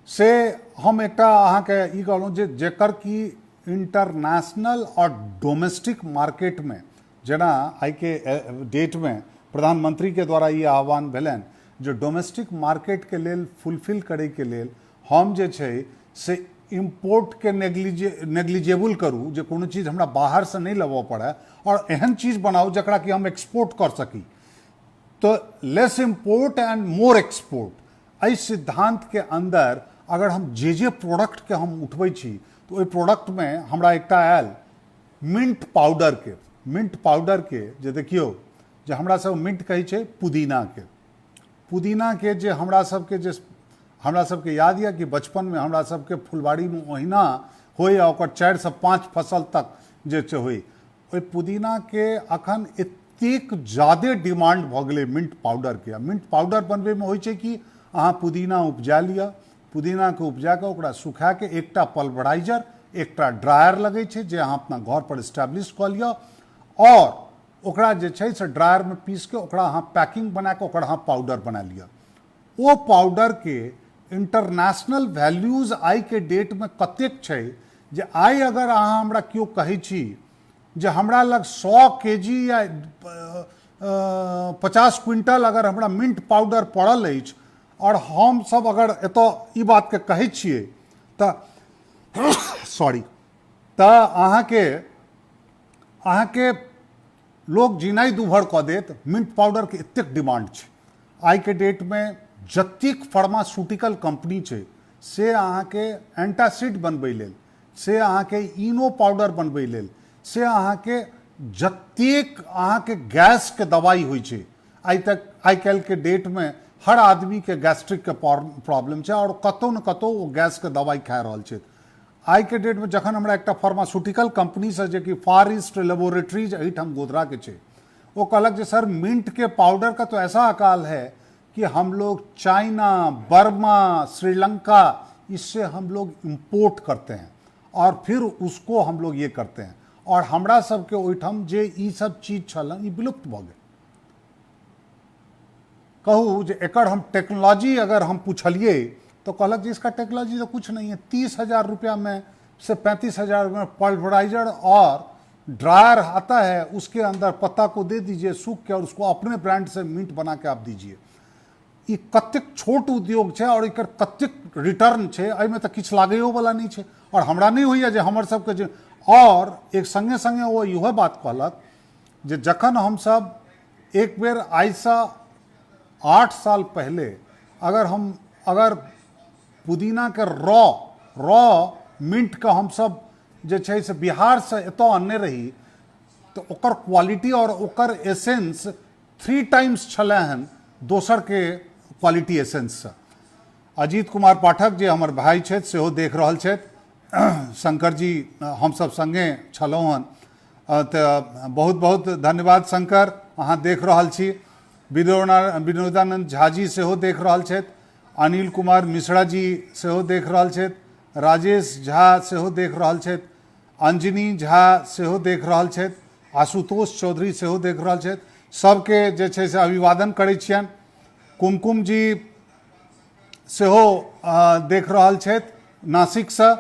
से हम एकटा अहाँके ई कहलहुँ जे जकर कि इंटरनेशनल आओर डोमेस्टिक मार्केटमे जेना आइके डेटमे प्रधानमंत्रीके द्वारा ई आह्वान भेलनि जे डोमेस्टिक मार्केटके लेल फुलफिल करैके लेल हम जे छै से इम्पोर्टके नेग्लिजेबल करू, जे कोनो चीज हमरा बाहरसँ नहि लेबऽ पड़ै आओर एहन चीज बनाउ जकरा कि हम एक्सपोर्ट कर सकी। तऽ less import and more export, एहि सिद्धांतके अन्दर अगर हम जे जे प्रोडक्टके हम उठबै छी तऽ ओहि प्रोडक्टमे हमरा एकटा आयल मिंट पाउडरके, मिंट पाउडरके जे देखियौ जे हमरा सब मिंट कहै छै पुदीनाके, पुदीनाके जे हमरा सबके जे हमरा सबके याद यऽ कि बचपनमे हमरा सबके फुलवारीमे ओहिना होइ आ ओकर 4 से 5 फसल तक जे छै होइ। ओहि पुदीनाके अखन एतेक जादे डिमांड भऽ गेलै मिंट पाउडरके। आ मिंट पाउडर बनबैमे होइ छै कि अहाँ पुदीना उपजा लिअ, पुदीनाके उपजा कऽ ओकरा सुखाके एकटा पल्वराइजर, एकटा ड्रायर लगै छै जे अहाँ अपना घर पर इस्टेब्लिश कऽ लिअ आओर ओकरा जे छै से ड्रायरमे पीस के ओकरा अहाँ पैकिंग बना कऽ ओकर अहाँ पाउडर बना लिअ। ओ पाउडरके इंटरनेशनल वैल्यूज आइके डेटमे कतेक छै जे आइ अगर अहाँ हमरा केओ कहै छी जे हमरा लग 100 के जी या 50 क्विंटल अगर हमरा मिंट पाउडर पड़ल अछि आओर हमसब अगर एतऽ ई बातके कहै छियै तऽ सॉरी तऽ अहाँके लोक जीनाइ दूभर कऽ देत। मिंट पाउडरके एतेक डिमांड छै आइके डेटमे। जतेक फार्मास्यूटिकल कंपनी छै से अहाँके एंटासिड बनबै लेल, से अहाँके इनो पाउडर बनबै लेल, से अहाँके जतेक अहाँके गैसके दवाइ होइ छै आइ तक आइ काल्हिके डेटमे हर आदमीके गैस्ट्रिकके प्रॉब्लम छै आओर कतहु ने कतहु ओ गैसके दवाइ खा रहल छै। आइके डेटमे जखन हमरा एकटा फार्मास्यूटिकल कंपनीसँ जे कि फार ईस्ट लेबोरेटरीज एहिठाम गोधराके छै, ओ कहलक जे सर मिंट के पाउडर का तो ऐसा अकाल है कि हम लोग चाइना, बर्मा, श्रीलंका इससे हम लोग इम्पोर्ट करते हैं और फिर उसको हम लोग ये करते हैं। और हमरा सबके ओहिठाम जे ई सब चीज छल ई विलुप्त भऽ गेल। कहू जे एकर हम टेक्नोलॉजी अगर हम पुछलियै तो कहलक जे इसका टेक्नोलॉजी तो कुछ नहीं है, 30,000 रुपया में से 35,000 में पल्वराइजर और ड्रायर आता है, उसके अंदर पत्ता को दे दीजिए सूख के और उसको अपने ब्रांड से मिंट बना के आप दीजिए। ई कतेक छोट उद्योग छै आओर एकर कतेक रिटर्न छै, एहिमे तऽ किछु लागैयोवला नहि छै। आओर हमरा नहि होइए जे हमर सबके जे, आओर एक सङ्गे सङ्गे ओ इहो बात कहलक जे जखन हमसब एक बेर आइसँ 8 साल पहिले अगर हम अगर पुदीनाके रॉ रॉ मिंटके हमसब जे छै से बिहारसँ एतऽ अनने रही, तऽ ओकर क्वालिटी आओर ओकर एसेंस 3 टाइम्स छलै हन दोसरके क्वालिटी एसेंससँ। अजीत कुमार पाठक जे हमर भाय छथि सेहो देख रहल छथि, शंकर जी हमसब सङ्गे छलहुँ हन, तऽ बहुत बहुत धन्यवाद शंकर, अहाँ देख रहल छी। विनोदानंद झा जी सेहो देख रहल छथि, अनिल कुमार मिश्रा जी सेहो देख रहल छथि, राजेश झा सेहो देख रहल छथि, अंजनी झा सेहो देख रहल छथि, आशुतोष चौधरी सेहो देख रहल छथि। सबके जे छै से अभिवादन करै छियनि। कुमकुम जी सेहो देख रहल छथि नासिकसँ,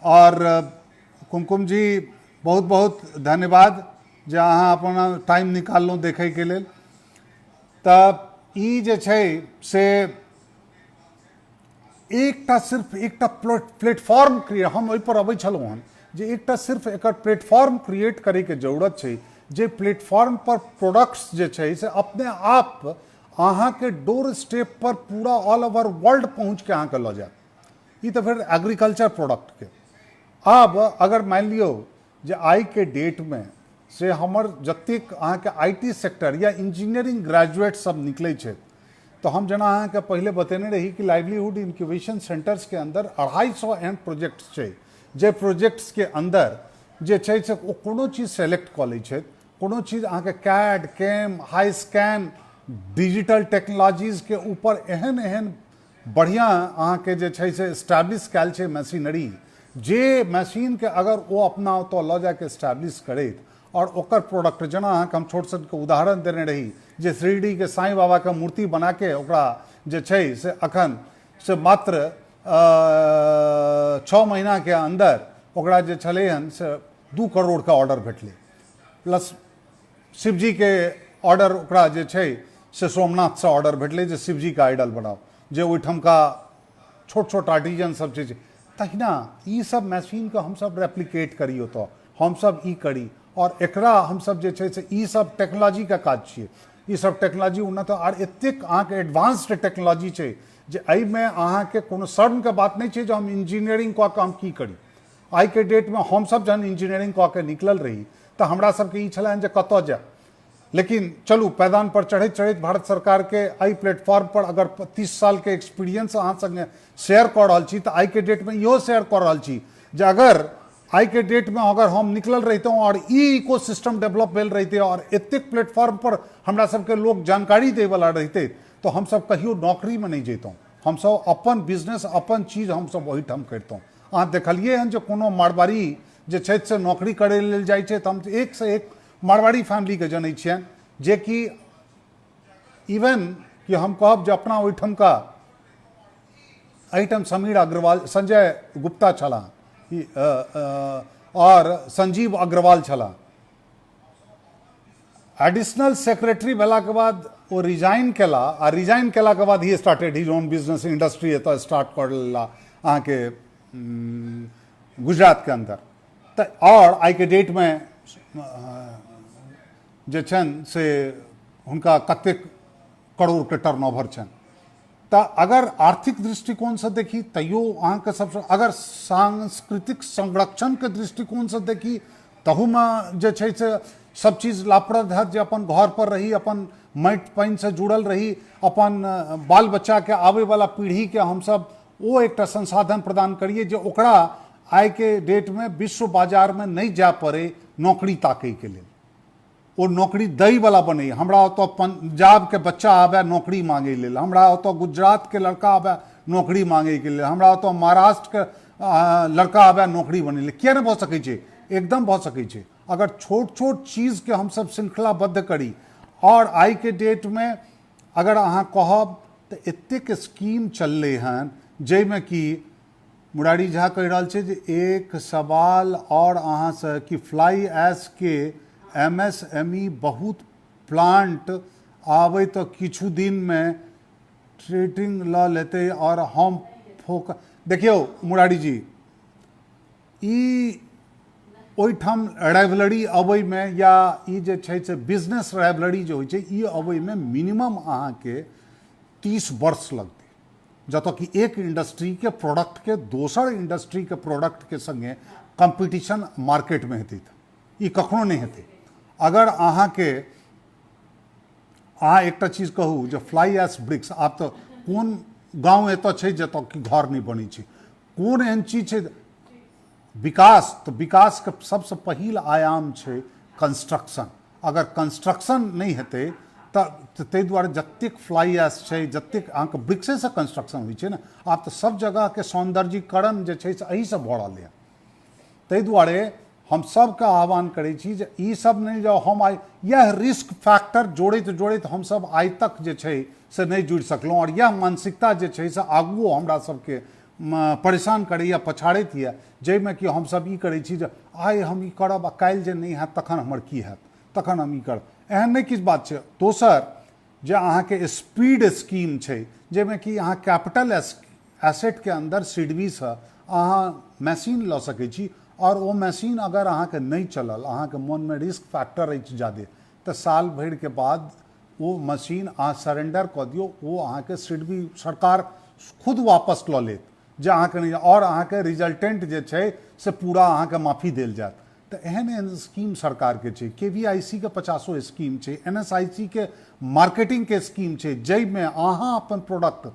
आओर कुमकुम जी बहुत बहुत धन्यवाद जे अहाँ अपना टाइम निकाललहुँ देखैके लेल। तऽ ई जे छै से एकटा सिर्फ एकटा प्लेटफॉर्म क्रिएट, हम ओहिपर अबै छलहुँ हन जे एकटा सिर्फ एकर प्लेटफॉर्म क्रिएट करैके जरूरत छै, जे प्लेटफॉर्म पर प्रोडक्ट्स जे छै से अपने आप अहाँके डोर स्टेप पर पूरा ऑल ओवर वर्ल्ड पहुँचके अहाँके लऽ जायत। ई तऽ फेर एग्रीकल्चर प्रोडक्टके। आब अगर मानि लियौ जे आइके डेटमे से हमर जतेक अहाँके I T sector या इंजीनियरिंग ग्रेजुएट सब निकलै छथि, तऽ हम जेना अहाँके पहिले बतेने रही कि लाइवलीहुड इनक्यूबेशन सेंटर्सके अंदर 250 एहन प्रोजेक्ट्स छै, जे प्रोजेक्ट्सके अंदर जे छै से ओ कोनो चीज सेलेक्ट कऽ लै छथि, कोनो चीज अहाँके कैड कैम हाई स्कैन डिजिटल टेक्नोलॉजीजके ऊपर एहन एहन बढ़िआँ अहाँके जे छै से एस्टैब्लिश कयल छै मशीनरी, जे मशीनके अगर ओ अपना ओतऽ लऽ जाके एस्टैब्लिश करैत आओर ओकर प्रोडक्ट, जेना अहाँके हम छोट सनके उदाहरण देने रही जे शिरडीके साईं बाबाके मूर्ति बनाके ओकरा जे छै से अखन से मात्र 6 महीनाके अन्दर ओकरा जे छलै हन से 2 करोड़के ऑर्डर भेटलै, प्लस शिवजीके ऑर्डर ओकरा जे छै से सोमनाथसँ ऑर्डर भेटलै जे शिवजीके आइडल बनाउ, जे ओहिठमका छोट छोट आर्टिजन सब छै। तहिना ई सब मशीनके हमसब रेप्लिकेट करी ओतऽ, हमसब ई करी आओर एकरा हमसब जे छै से ई सब टेक्नोलॉजीके काज छियै, ई सब टेक्नोलॉजी उन्नत आर एतेक अहाँके एडवांस्ड टेक्नोलॉजी छै जे एहिमे अहाँके कोनो शर्मके बात नहि छै जे हम इंजीनियरिंग कऽ कऽ हम की करी। आइके डेटमे हमसब जहन इंजीनियरिंग कऽ के निकलल रही तऽ हमरा सबके ई छलनि जे कतऽ जायब, लेकिन चलू पैदान पर चढ़ैत चढ़ैत भारत सरकारके एहि प्लेटफॉर्म पर अगर 30 सालके एक्सपीरियंस अहाँ संगे शेयर कऽ रहल छी तऽ आइके डेटमे इहो शेयर कऽ रहल छी जे अगर आइके डेटमे अगर हम निकलल रहितहुँ आओर ई इको सिस्टम डेवलप भेल रहितै आओर एतेक प्लेटफॉर्म पर हमरा सबके लोक जानकारी दैवला रहितै तऽ हमसब कहियो नौकरीमे नहि जैतहुँ, हमसब अपन बिजनेस अपन चीज हमसब ओहिठाम करितहुँ। अहाँ देखलियै हन जे कोनो मारवाड़ी जे छथि से नौकरी करै लेल जाइ छै तऽ हम एकसँ एक मारवाड़ी फैमिलीके जनै छियनि जेकि इवन कि हम कहब जे अपना ओहिठामका एहिठाम समीर अग्रवाल, संजय गुप्ता छलाह आओर संजीव अग्रवाल छलाह, एडिशनल सेक्रेटरी भेलाके बाद ओ रिजाइन केला आ रिजाइन केलाके बाद he started his own business industry एतऽ स्टार्ट कऽ लेला अहाँके गुजरातके अन्दर। तऽ आओर आइके डेटमे जे छनि से हुनका कतेक करोड़के टर्नओवर छनि। तऽ अगर आर्थिक दृष्टिकोणसँ देखी तैयो अहाँके सबसँ, अगर सांस्कृतिक संरक्षणके दृष्टिकोणसँ देखी तहूमे जे छै से सब चीज लाभप्रद हैत जे अपन घर पर रही, अपन माटि पानिसँ जुड़ल रही, अपन बाल बच्चाके आबैवला पीढ़ीके हमसब ओ एकटा संसाधन प्रदान करियै जे ओकरा आइके डेटमे विश्व बाजारमे नहि जाय पड़ै नौकरी ताकैके लेल, ओ नौकरी दैवला बनै। हमरा ओतऽ पंजाबके बच्चा आबय नौकरी मांगै लेल, हमरा ओतऽ गुजरातके लड़का आबय नौकरी मांगैके लेल, हमरा ओतऽ महाराष्ट्रके लड़का आबय नौकरी बनै लेल। किया नहि भऽ सकै छै? एकदम भऽ सकै छै अगर छोट छोट चीजके हमसब श्रृंखलाबद्ध करी। आओर आइके डेटमे अगर अहाँ कहब तऽ एतेक स्कीम चललै हन जाहिमे कि मुरारी झा कहि रहल छै जे एक सवाल आओर अहाँसँ कि फ्लाई ऐश के एम एस एम ई बहुत प्लांट आबै तऽ किछु दिनमे ट्रेडिंग लऽ लेतै आओर हम फोक देखियौ मुरारी जी, ई ओहिठाम राइवलरी अबैमे या ई जे छै से बिजनेस राइवलरी जे होइ छै, ई अबैमे मिनिमम अहाँके 30 वर्ष लगतै, जतऽ कि एक इंडस्ट्रीके प्रोडक्टके दोसर इंडस्ट्रीके प्रोडक्टके सङ्गे कम्पीटिशन मार्केटमे हेतै। तऽ ई कखनो नहि हेतै। अगर अहाँके अहाँ एकटा चीज कहू जे फ्लाई एस ब्रिक्स, आब तऽ कोन गाँव एतऽ छै जतऽ कि घर नहि बनै छै? कोन एहन चीज छै? विकास तऽ विकासके सबसँ पहिल आयाम छै कंस्ट्रक्शन। अगर कंस्ट्रक्शन नहि हेतै तऽ ताहि दुआरे जतेक फ्लाई एस छै, जतेक अहाँके ब्रिक्सेसँ कंस्ट्रक्शन होइ छै ने, आब तऽ सब जगहके सौन्दर्यीकरण जे छै से एहिसँ भऽ रहलै हँ। ताहि दुआरे हम सबके आह्वान करै छी जे ई सब नहि जाउ। हम आइ इएह रिस्क फैक्टर जोड़ैत जोड़ैत हमसब आइ तक जे छै से नहि जुड़ि सकलहुँ, आओर इएह मानसिकता जे छै से आगुओ हमरा सबके परेशान करैए, पछाड़ैत यऽ, जाहिमे कि हमसब ई करै छी जे आइ हम ई करब आ काल्हि जे नहि हैत तखन हमर की हैत, तखन हम ई करब। एहन नहि किछु बात छै। दोसर जे अहाँके स्पीड स्कीम छै, जाहिमे कि अहाँ कैपिटल एसेटके अन्दर सिडबीसँ अहाँ मशीन लऽ सकै छी, आओर ओ मशीन अगर अहाँके नहि चलल, अहाँके मोनमे रिस्क फैक्टर अछि जादे, तऽ साल भरिके बाद ओ मशीन अहाँ सरेंडर कऽ दियौ, ओ अहाँके सिडबी सरकार खुद वापस लऽ लेत जे अहाँके नहि, आओर अहाँके रिजल्टेंट जे छै से पूरा अहाँके माफी देल जायत। तऽ एहन एहन स्कीम सरकारके छै। के वी आई सी के 50 स्कीम छै, एन एस I C के मार्केटिंगके स्कीम छै, जाहिमे अहाँ अपन प्रोडक्ट,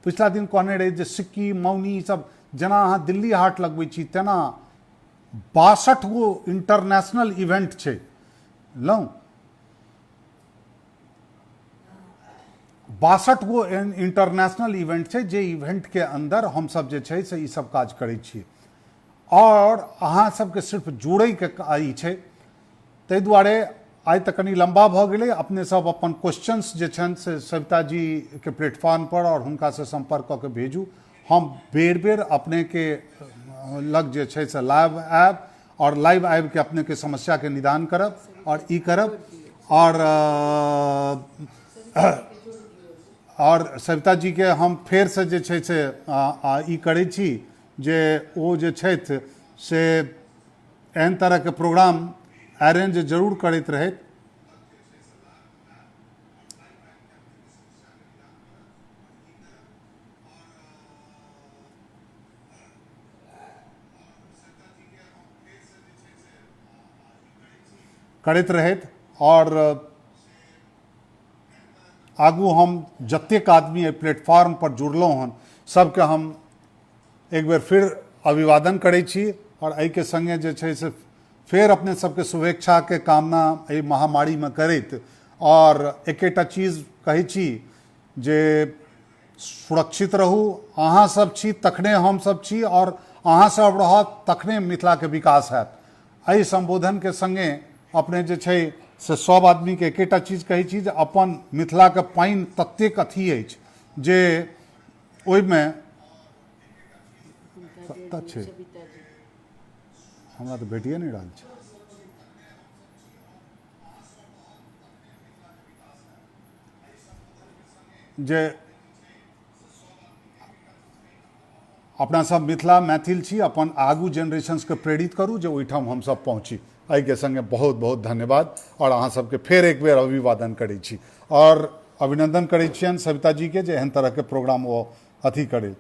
पिछला दिन कहने रही जे सिक्की मौनी सब जेना अहाँ दिल्ली हाट लगबै छी तेना 62 गो इंटरनेशनल इवेंट छै लौ, 62 गो इंटरनेशनल इवेंट छै, जे इवेंटके अन्दर हमसब जे छै से ई सब काज करै छियै, आओर अहाँ सबके सिर्फ जोड़ैके ई छै। ताहि दुआरे आइ तऽ कनि लम्बा भऽ गेलै। अपने सब अपन क्वेश्चंस जे छनि से सविता जीके प्लेटफॉर्म पर आओर हुनकासँ सम्पर्क कऽ के भेजू। हम बेर बेर अपनेके लग जे छै से लाइव आयब आओर लाइव आबिके अपनेके समस्याके निदान करब आओर ई करब। आओर सविता जीके हम फेरसँ जे छै से ई करै छी जे ओ जे छथि से एहन तरहके प्रोग्राम अरेंज जरूर करैत रहथि। करैत रहथि आओर आगू हम जतेक आदमी एहि प्लेटफॉर्म पर जुड़लहुँ हन सबके हम एक बेर फिर अभिवादन करै छी, आओर एहिके सङ्गे जे छै से फेर अपने सबके शुभेच्छाके कामना एहि महामारीमे करैत, आओर एकेटा चीज कहै छी जे सुरक्षित रहू। अहाँ सब छी तखने हम सब छी, आओर अहाँ सब रहत तखने मिथिलाके विकास हैत। एहि सम्बोधनके सङ्गे अपने जे छै से सब आदमीके एकेटा चीज कहै छी जे अपन मिथिलाके पानि ततेक अथी अछि जे ओहिमे कतऽ छै, हमरा तऽ भेटिए नहि रहल छै। जे अपना सब मिथिला मैथिल छी, अपन आगू जेनरेशन्सके प्रेरित करू जे ओहिठाम हमसब पहुँची। एहिके सङ्गे बहुत बहुत धन्यवाद, आओर अहाँ सबके फेर एक बेर अभिवादन करै छी आओर अभिनन्दन करै छियनि सविता जीके जे एहन तरहके प्रोग्राम ओ अथी करैत।